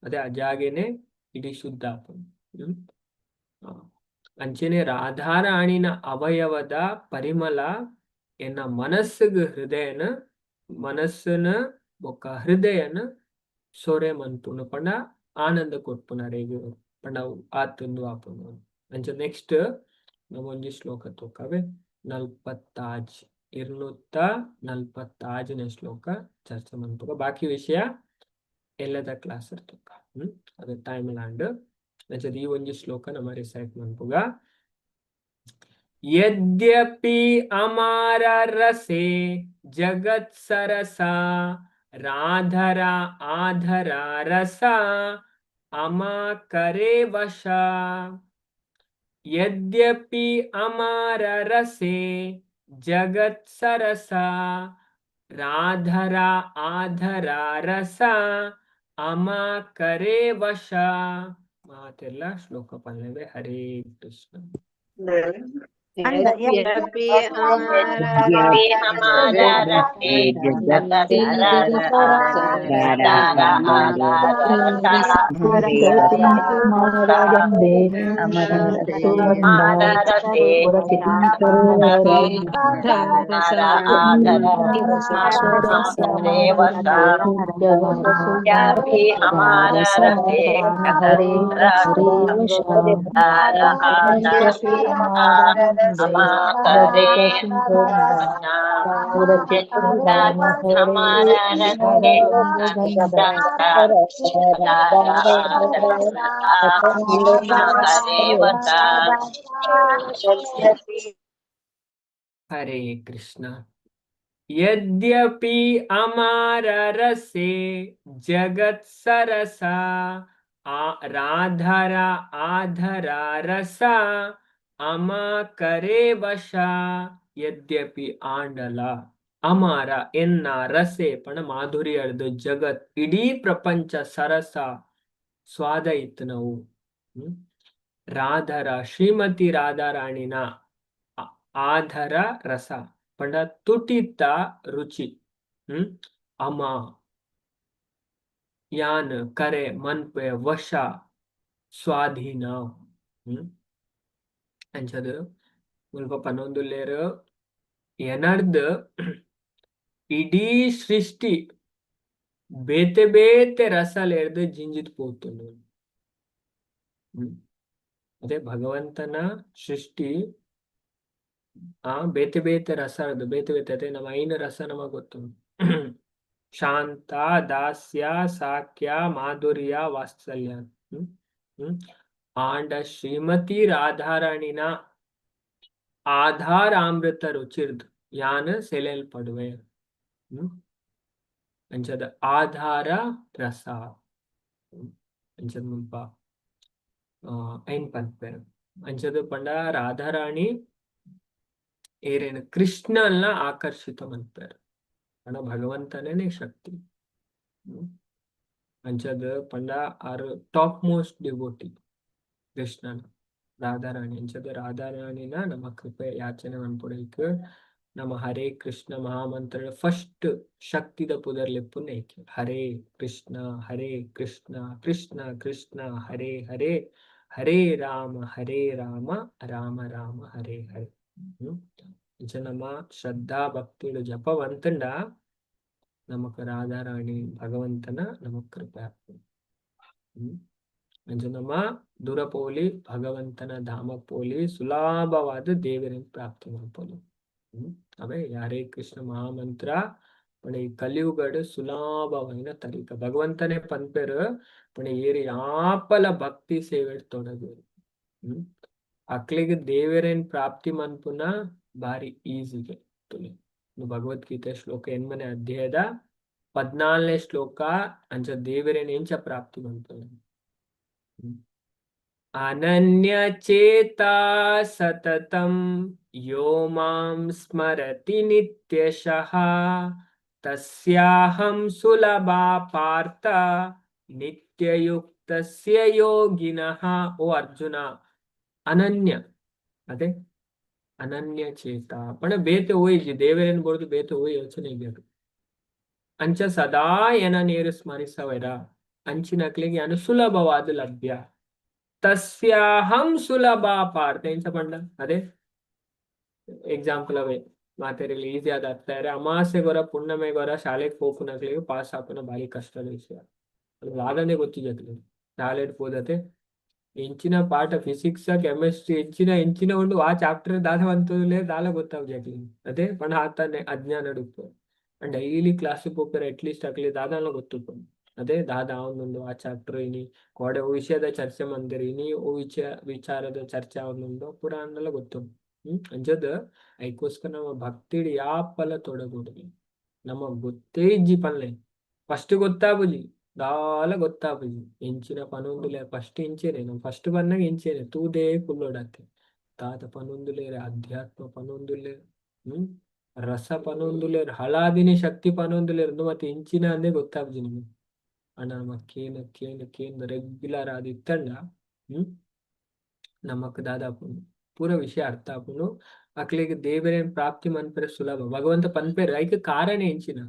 ಅದೇ ಆ ಜಾಗೆನೆ ಇಡೀ ಶುದ್ಧ ಆಪುಂಡು. ಅಂಚನೆ ರಾಧಾರಾಣಿನ ಅವಯವದ ಪರಿಮಳ ಎನ್ನ ಮನಸ್ಸುಗ್ ಹೃದಯನ ಮನಸ್ಸುನ ಬೊಕ್ಕ ಹೃದಯನ ಸೊರೆ ಮನ್ಪುನು ಪಂಡ ಆನಂದ ಕೊರ್ಪುನರೆಗ್ ಪಂಡ ಆತುಂದು ಆಪುಂಡು. ಅಂಚ ನೆಕ್ಸ್ಟ್ ನಮ ಒಂಜಿ ಶ್ಲೋಕ ತೂಕವೆ ನಲ್ಪತ್ತಾಜ್ ಇರ್ನೂತ್ತ ನಲ್ಪತ್ತಾಜನೇ ಶ್ಲೋಕ ಚರ್ಚೆ ಮನ್ಪುಗ. ಬಾಕಿ ವಿಷಯ ಎಲ್ಲದ ಕ್ಲಾಸ್ ತೂಕ. ಅದು ಟೈಮ್ ಲ್ಯಾಂಡ್. ಅಂಚ ಈ ಒಂಜಿ ಶ್ಲೋಕ ನಮ ರಿಸೈಟ್ ಮನ್ಪುಗ. ಯದ್ಯಪಿ ಅಮಾರ ರಸೆ ಜಗತ್ ಸರಸ ರಾಧರ ಆಧರ ರಸ ಅಮಾ ಕರೆ ವಶ. ಯದ್ಯಪಿ ಅಮಾರ ರಸೆ ಜಗತ್ ಸರಸ ರಾಧರ ಆಧರ ರಸ ಅಮಾ ಕರೆ ವಶ. ಮಾತೆಲ್ಲ ಶ್ಲೋಕ ಪಲ್ಲವೆ. ಹರೇ ಕೃಷ್ಣ. ಅಂದ यद्यपि हमारा यद्यपि हमारा रसे जगत सरस राधा आधार रसा हमारा रसे आदर वसा यद्यपि हमारा रसे जगत आधार अमा करे हमारा रसे करे वसा. ಹರೇ ಕೃಷ್ಣ. ಯದ್ಯಪಿ ಅಮಾರ ರಸೆ ಜಗತ್ ಸರಸ ರಾಧರ ಆಧರ ರಸ ಅಮಾ ಕರೆ ವಶ. ಯದ್ಯಪಿ ಆಂಡಲ ಅಮಾರ ಎನ್ನ ರಸೆ ಪಣ ಮಾಧುರ್ಯರ್ದು ಜಗತ್ ಇಡೀ ಪ್ರಪಂಚ ಸರಸ ಸ್ವಾದ ಇತ್ತು ನಾವು. ರಾಧರ ಶ್ರೀಮತಿ ರಾಧಾರಾಣಿನ ಆಧರ ರಸ ಪಂಡ ತುಟಿತ ರುಚಿ. ಅಮ ಯಾನ್ ಕರೆ ಮನ್ಪೆ ವಶ ಸ್ವಾಧೀನ. ಅಂಚದ ಮುಲ್ಪ ಪನೊಂದುಲ್ಲೆರ್ ಎನರ್ದ್ ಇಡೀ ಸೃಷ್ಟಿ ಬೇತೆ ಬೇತೆ ರಸಲೆರ್ದ್ ಜಿಂಜಿತ್ ಪೋತುಂಡು. ಅದೇ ಭಗವಂತನ ಸೃಷ್ಟಿ ಆ ಬೇತೆ ಬೇತೆ ರಸ ಬೇತೆ ಬೇತೆ ಅದೇ ನಮ್ಮ ಐನ ರಸ ನಮಗ್ ಗೊತ್ತುಂಟು. ಶಾಂತ ದಾಸ್ಯ ಸಾಕ್ಯ ಮಾಧುರ್ಯ ವಾತ್ಸಲ್ಯ. ಹ್ಮ್ ಹ್ಮ್ ಆಂಡ ಶ್ರೀಮತಿ ರಾಧಾರಾಣಿನ ಆಧಾರಾಮೃತ ರುಚಿರ್ದ್ ಯಾನ್ ಸೆಲೆಲ್ಪಡುವೆ. ಅಂಚದ ಆಧಾರ ರಸ ಅಂಚದ ಮುಲ್ಪ ಐನ್ ಪನ್ಪೆರ್. ಅಂಚದ ಪಂಡ ರಾಧಾರಾಣಿ ಏರೇನು ಕೃಷ್ಣಲ್ನ ಆಕರ್ಷಿತ ಮನ್ಪೆರ್. ಪಂಡ ಭಗವಂತನೇ ಶಕ್ತಿ. ಅಂಚದ ಪಂಡ ಆರ್ ಟಾಪ್ ಮೋಸ್ಟ್ ಡಿವೋಟಿ ಕೃಷ್ಣನ ರಾಧಾರಾಣಿ. ಅಂಚದ ರಾಧಾರಾಣಿನ ನಮ್ಮ ಕೃಪೆ ಯಾಚನೆ ಮನ್ಪೊಡೈಕ್ ನಮ್ಮ ಹರೇ ಕೃಷ್ಣ ಮಹಾಮಂತ್ರ ಫಸ್ಟ್ ಶಕ್ತಿದ ಪುದರ್ಲೆಪ್ಪುನ ಏಕೆ ಹರೇ ಕೃಷ್ಣ ಹರೇ ಕೃಷ್ಣ ಕೃಷ್ಣ ಕೃಷ್ಣ ಹರೇ ಹರೇ ಹರೇ ರಾಮ ಹರೇ ರಾಮ ರಾಮ ರಾಮ ಹರೇ ಹರೇ. ಅಂಚ ನಮ್ಮ ಶ್ರದ್ಧಾ ಭಕ್ತಿಡು ಜಪವಂತಂಡ ನಮಕ್ ರಾಧಾರಾಣಿ ಭಗವಂತನ ನಮಕ್ ಕೃಪೆ ಆಪುಂಡು. ಅಂಚ ನಮ್ಮ ದೂರ ಪೋಲಿ ಭಗವಂತನ ಧಾಮಕ್ ಪೋಲಿ ಸುಲಭವಾದ ದೇವರನ್ನು ಪ್ರಾಪ್ತಿ ಮಲ್ಪೊಲಿ. ಅವೇ ಹರೇ ಕೃಷ್ಣ ಮಹಾಮಂತ್ರ ಪಂಡ ಈ ಕಲಿಯುಗಡ್ ಸುಲಭವಾಯಿನ ತರೀಕ. ಭಗವಂತನೇ ಪನ್ಪೆರ್ ಪಂಡ ಏರ್ ಯಾಪಲ ಭಕ್ತಿ ಸೇವೆಡ್ ತೊಡಗುವೆರ್. ಅಕ್ಲೆಗ್ ದೇವೆರೆನ್ ಪ್ರಾಪ್ತಿ ಮನ್ಪುನ ಬಾರಿ ಈಸಿಗೆ. ಭಗವದ್ಗೀತೆ ಶ್ಲೋಕ 8ನೇ ಅಧ್ಯಾಯದ 14ನೇ ಶ್ಲೋಕ. ಅಂಚ ದೇವೆರೆನ್ ಎಂಚ ಪ್ರಾಪ್ತಿ ಮನ್ಪುನ? ಅನನ್ಯ ಚೇತಾ ಸತತಂ ಯೋ ಮಾಂ ಸ್ಮರತಿ ನಿತ್ಯಶಃ ತಸ್ಯಾಹಂ ಸುಲಭಾ ಪಾರ್ಥ ನಿತ್ಯಯುಕ್ತಸ್ಯ ಯೋಗಿನಃ. ಓ ಅರ್ಜುನ, ಅನನ್ಯ ಅದೇ ಅನನ್ಯ ಚೇತ ಪಣ ಬೇತೆ ಓಯಿಜಿ, ದೇವರೇನು ಬರೋದು ಬೇತೆ ಓಯ್ ಯೋಚನೆ ಬೇಕು. ಅಂಚ ಸದಾ ಎನ ನೇರು ಸ್ಮರಿಸವೆರ ಅಂಚಿನಕ್ಲಿಗೆ ಅನು ಸುಲಭವಾದ ಲಭ್ಯ. ತಸ್ಯಾಹಂ ಸುಲಭ ಪಾರ್ಥ ಎಂಚ ಪಂಡ? ಅದೇ ಎಕ್ಸಾಂಪಲ್ ಅವೇ ಮಾತೆರಿಲಿ ಈಸಿ ಆದ ಅರ್ಥ. ಅಮಾಸೆಗೊರ ಪುಣ್ಣಮೆಗೊರ ಶಾಲೆಗೆ ಪೋಪುನಕ್ಲಿಗೆ ಪಾಸ್ ಆಪುನ ಬಾರಿ ಕಷ್ಟದ ವಿಷಯ. ಅದು ದಾದನೆ ಗೊತ್ತಿಜಕ್ಲಿ ಶಾಲೆಡ್ ಪೋದತೆ ಎಂಚಿನ ಪಾಠ, ಫಿಸಿಕ್ಸ್, ಕೆಮಿಸ್ಟ್ರಿ ಎಂಚಿನ ಎಂಚಿನ ಒಂದು ಆ ಚಾಪ್ಟರ್ ದಾದ ಬಂತಲೇ ದಾಲ ಗೊತ್ತಾವ್ಜಕ್ಲಿ. ಅದೇ ಪಂಡ ಆತಾನೆ ಅಜ್ಞಾನ ಉಪ್ಪು. ಡೈಲಿ ಕ್ಲಾಸ್ ಪೋಪೆರ್ ಅಟ್ಲೀಸ್ಟ್ ಅಕ್ಲಿ ದಾದಾನ ಗೊತ್ತುಪ್ಪು. ಅದೇ ದಾದ ಅವನೊಂದು ಆ ಚಾಪ್ಟರ್ ಇನಿ ಕೋಡೆ ವಿಷಯದ ಚರ್ಚೆ ಮಂದಿರ ಇನಿ ಓ ವಿಚಾರದ ಚರ್ಚೆ ಅವನೊಂದು ಪೂರ ಅನ್ನೆಲ್ಲ ಗೊತ್ತು. ಅಂಚದ ಐಕೋಸ್ಕರ ನಮ್ಮ ಭಕ್ತಿಡ್ ಯಾಪಲ ತೊಡಗೂಡಲಿ. ನಮ್ಮ ಗೊತ್ತೇ ಇಜ್ಜಿ ಪನ್ಲೆ, ಫಸ್ಟ್ ಗೊತ್ತಾಪುಜಿ, ದಾಲ ಗೊತ್ತಾಪುಜಿ. ಎಂಚಿನ ಪನೊಂದುಲೆ ಫಸ್ಟ್ ಇಂಚೆನೆ ನಮ್ಮ ಫಸ್ಟ್ ಬನ್ನಾಗ ಎಂಚೆನೆ ತೂದೇ ಕುಲ್ಲೋಡತ್ತೆ. ತಾತ ಪನೊಂದುಲೇರ್, ಅಧ್ಯಾತ್ಮ ಪನೊಂದುಲೇರ್, ರಸ ಪನೊಂದುಲೇರ್, ಹಳಾದಿನಿ ಶಕ್ತಿ ಪನೊಂದುಲೇರ್, ಮತ್ತೆ ಇಂಚಿನ ಅಂದೇ ಗೊತ್ತಾಪುಜಿ ನಿಮಗೆ. ಅಣ್ಣ ನಮ್ಮ ಕೇನ ಕೇನ ಕೇನ್ ರೆಗ್ಯುಲರ್ ಆದ್ ಇತ್ತಂಡ ನಮಕ್ ದಾದಾಪುಂಡು ಪೂರ ವಿಷಯ ಅರ್ಥ ಆಪುಂಡು. ಅಕ್ಲೆಗ್ ದೇವೆರೆನ್ ಪ್ರಾಪ್ತಿ ಮನ್ಪೆರೆ ಸುಲಭ. ಭಗವಂತ ಪನ್ಪೆರ್ ಐಕ್ ಕಾರಣ ಎಂಚಿನ?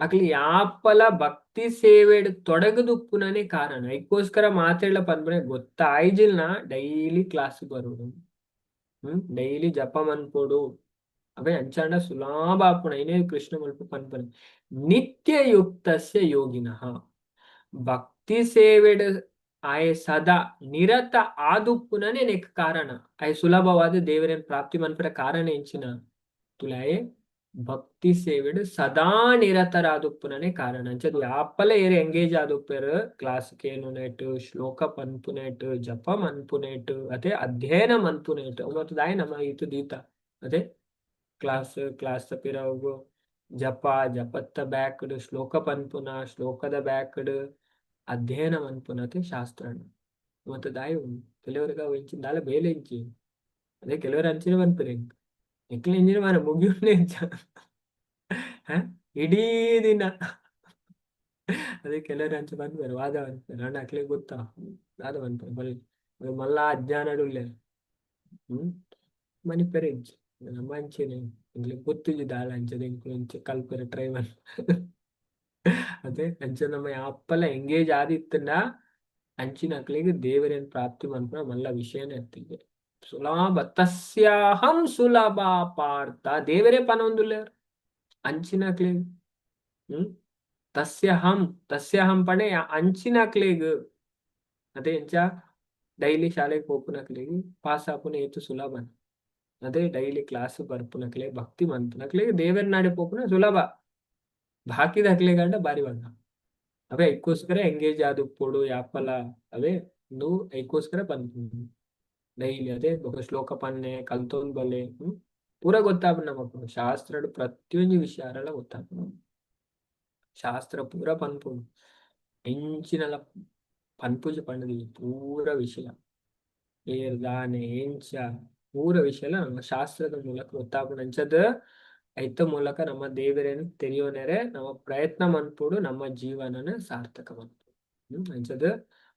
ಅಕ್ಲೆ ಯಾಪಲ ಭಕ್ತಿ ಸೇವೆಡ್ ತೊಡಗದುಪ್ಪುನನೇ ಕಾರಣ. ಐಕ್ಕೋಸ್ಕರ ಮಾತೆರ್ಲ ಪನ್ಪುನೆ ಗೊತ್ತಾಯ್ಜಿಲ್ನ ಡೈಲಿ ಕ್ಲಾಸ್ ಬರೋಡು, ಡೈಲಿ ಜಪ ಮನ್ಪೊಡು. ಅವೇ ಅಂಚಾಂಡ ಸುಲಭ ಆಪುಂಡು. ಐನೇ ಕೃಷ್ಣ ಮಲ್ಪ ಪನ್ಪನೆ ನಿತ್ಯಯುಕ್ತಸ್ಯ ಯೋಗಿನಃ. ಭಕ್ತಿ ಸೇವೆಡ್ ಆಯೆ ಸದಾ ನಿರತ ಆದುಪ್ಪುನನೇ ನೆಕ್ ಕಾರಣ. ಆಯೆ ಸುಲಭವಾದ ದೇವರನ್ ಪ್ರಾಪ್ತಿ ಮನ್ಪೆರೆ ಕಾರಣ ಎಂಚಿನ ತುಲಾಯೆ ಭಕ್ತಿ ಸೇವೆಡ್ ಸದಾ ನಿರತರಾದುಪ್ಪುನನೇ ಕಾರಣ. ಅಂಚದ ಯಾಪಲ ಏರ್ ಎಂಗೇಜ್ ಆದುಪ್ಪೆರ್ ಕ್ಲಾಸ್ ಕೇನುನೆಟ್, ಶ್ಲೋಕ ಪನ್ಪುನೆಟ್, ಜಪ ಮನ್ಪುನೆಟ್, ಅದೇ ಅಧ್ಯಯನ ಮನ್ಪುನೆಟ್. ಮತ್ತು ದಾಯ ನಮ್ಮ ಇತು ದೀತ ಅದೇ ಕ್ಲಾಸ್ ಕ್ಲಾಸ್ ಪಿರವು ಜಪ, ಜಪತ್ತ ಬ್ಯಾಕ್ಡ್ ಶ್ಲೋಕ ಪನ್ಪುನ, ಶ್ಲೋಕದ ಬ್ಯಾಕ್ಡ್ ಅಧ್ಯಯನ ಮನ್ಪುನತೆ ಶಾಸ್ತ್ರಣ. ಮತ್ತು ದಾಯ ಕೆಲವರಿಗೆ ಅವು ಇಂಚಿನ ದಾಲ ಬೇಲೆ ಇಂಚಿ. ಅದೇ ಕೆಲವರು ಅಂಚಿನ ಪನ್ಪೆರ್ ಎಂಕ್ಲೆ ಇಂಜಿನ ಮಾರ ಮುಗಿಯುನೇ ಇಂಚ ಇಡೀ ದಿನ. ಅದೇ ಕೆಲವರು ಅಂಚ ಪನ್ಪೆರ್ ವಾದ ಪನ್ಪೆರ್. ಅಂಡ ಅಕ್ಲೆಗ್ ಗೊತ್ತಾ ದಾದ ಪನ್ಪೆರ್ ಬಲ್ಲಿ ಮಲ್ಲ ಅಜ್ಞಾನಡ್ ಉಲ್ಲೆರ್. ಮನಿಪೆರೆ ಇಜ್ಜಿ ನಮ್ಮ ಅಂಚೆನೆ ಎಂಕ್ಲೆಗ್ ಗೊತ್ತಿಜ್ಜಿ ದಾಲ. ಅಂಚದ ಎಂಕುಲು ಅಂಚ ಕಲ್ಪೆರೆ ಟ್ರೈ ಮಲ್. ಅದೇ ಅಂಚ ನಮ್ಮ ಯಾಪಲ ಎಂಗೇಜ್ ಆದಿತ್ತಂಡ ಅಂಚಿನಕ್ಲೆಗ್ ದೇವರೆನ್ ಪ್ರಾಪ್ತಿ ಮನ್ಪುನ ಮಲ್ಲ ವಿಷಯನೇ ಅತ್ತಿಗೆ ಸುಲಭ. ತಸ್ಯಾಹಂ ಸುಲಭ ಪಾರ್ಥ ದೇವರೇ ಪನೊಂದುಲ್ಲೆರ್ ಅಂಚಿನಕ್ಲೆಗ್. ತಸ್ಯಹಂ ತಸ್ಯಹಂ ಪಣೆ ಅಂಚಿನಕ್ಲೆಗ್. ಅದೇ ಎಂಚ ಡೈಲಿ ಶಾಲೆಗ್ ಪೋಪುನಕ್ಲೆಗ್ ಪಾಸ್ ಆಪುನ ಏತ್ ಸುಲಭ. ಅದೇ ಡೈಲಿ ಕ್ಲಾಸ್ ಬರ್ಪುನಕ್ಲೆ ಭಕ್ತಿ ಮನ್ಪುನಕ್ಲೆಗ್ ದೇವರ ಪೋಪುನ ಸುಲಭ. ಬಾಕಿದಕ್ಲೆಗಂಡ ಬಾರಿ ಬಂದ. ಅವೇ ಐಕ್ಕೋಸ್ಕರ ಎಂಗೇಜ್ ಆದುಪ್ಪೊಡು ಯಾಪಲ. ಅವೇ నువ్వు ಐಕ್ಕೋಸ್ಕರ ಪನ್ಪುನಿ ಡೈಲಿ. ಅದೇ ಬೊಕ ಶ್ಲೋಕ ಪನ್ನೆ ಕಲ್ತೊಂದು ಬಲ್ಲೆ ಪೂರ ಗೊತ್ತಾಪುಂಡು ನಮಕ್. ಶಾಸ್ತ್ರಡ್ ಪ್ರತಿಯೊಂಜಿ ವಿಷಯಲ ಗೊತ್ತಾಪುಂಡು. ಶಾಸ್ತ್ರ ಪೂರ ಪನ್ಪುಂಡು, ಎಂಚಿನಲ ಪನ್ಪುಜಿ ಪಂಡುದು ಪೂರ ವಿಷಯ ಏರ್ ದಾನೆ ಎಂಚ ಪೂರ ವಿಷಯಲ ನಮ್ಮ ಶಾಸ್ತ್ರದ ಮೂಲಕ ಗೊತ್ತಾಪುಂಡು. ಅಂಚದ ಐತ ಮೂಲಕ ನಮ್ಮ ದೇವರೇನು ತೆರಿಯೋನೆರೆ ನಮ್ಮ ಪ್ರಯತ್ನ ಮನ್ಪೊಡು, ನಮ್ಮ ಜೀವನನ ಸಾರ್ಥಕ ಮನ್ಪೊಡು. ಅಂಚದ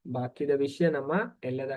ಬಾಕಿದ ವಿಷಯ ನಮ್ಮ ಎಲ್ಲದ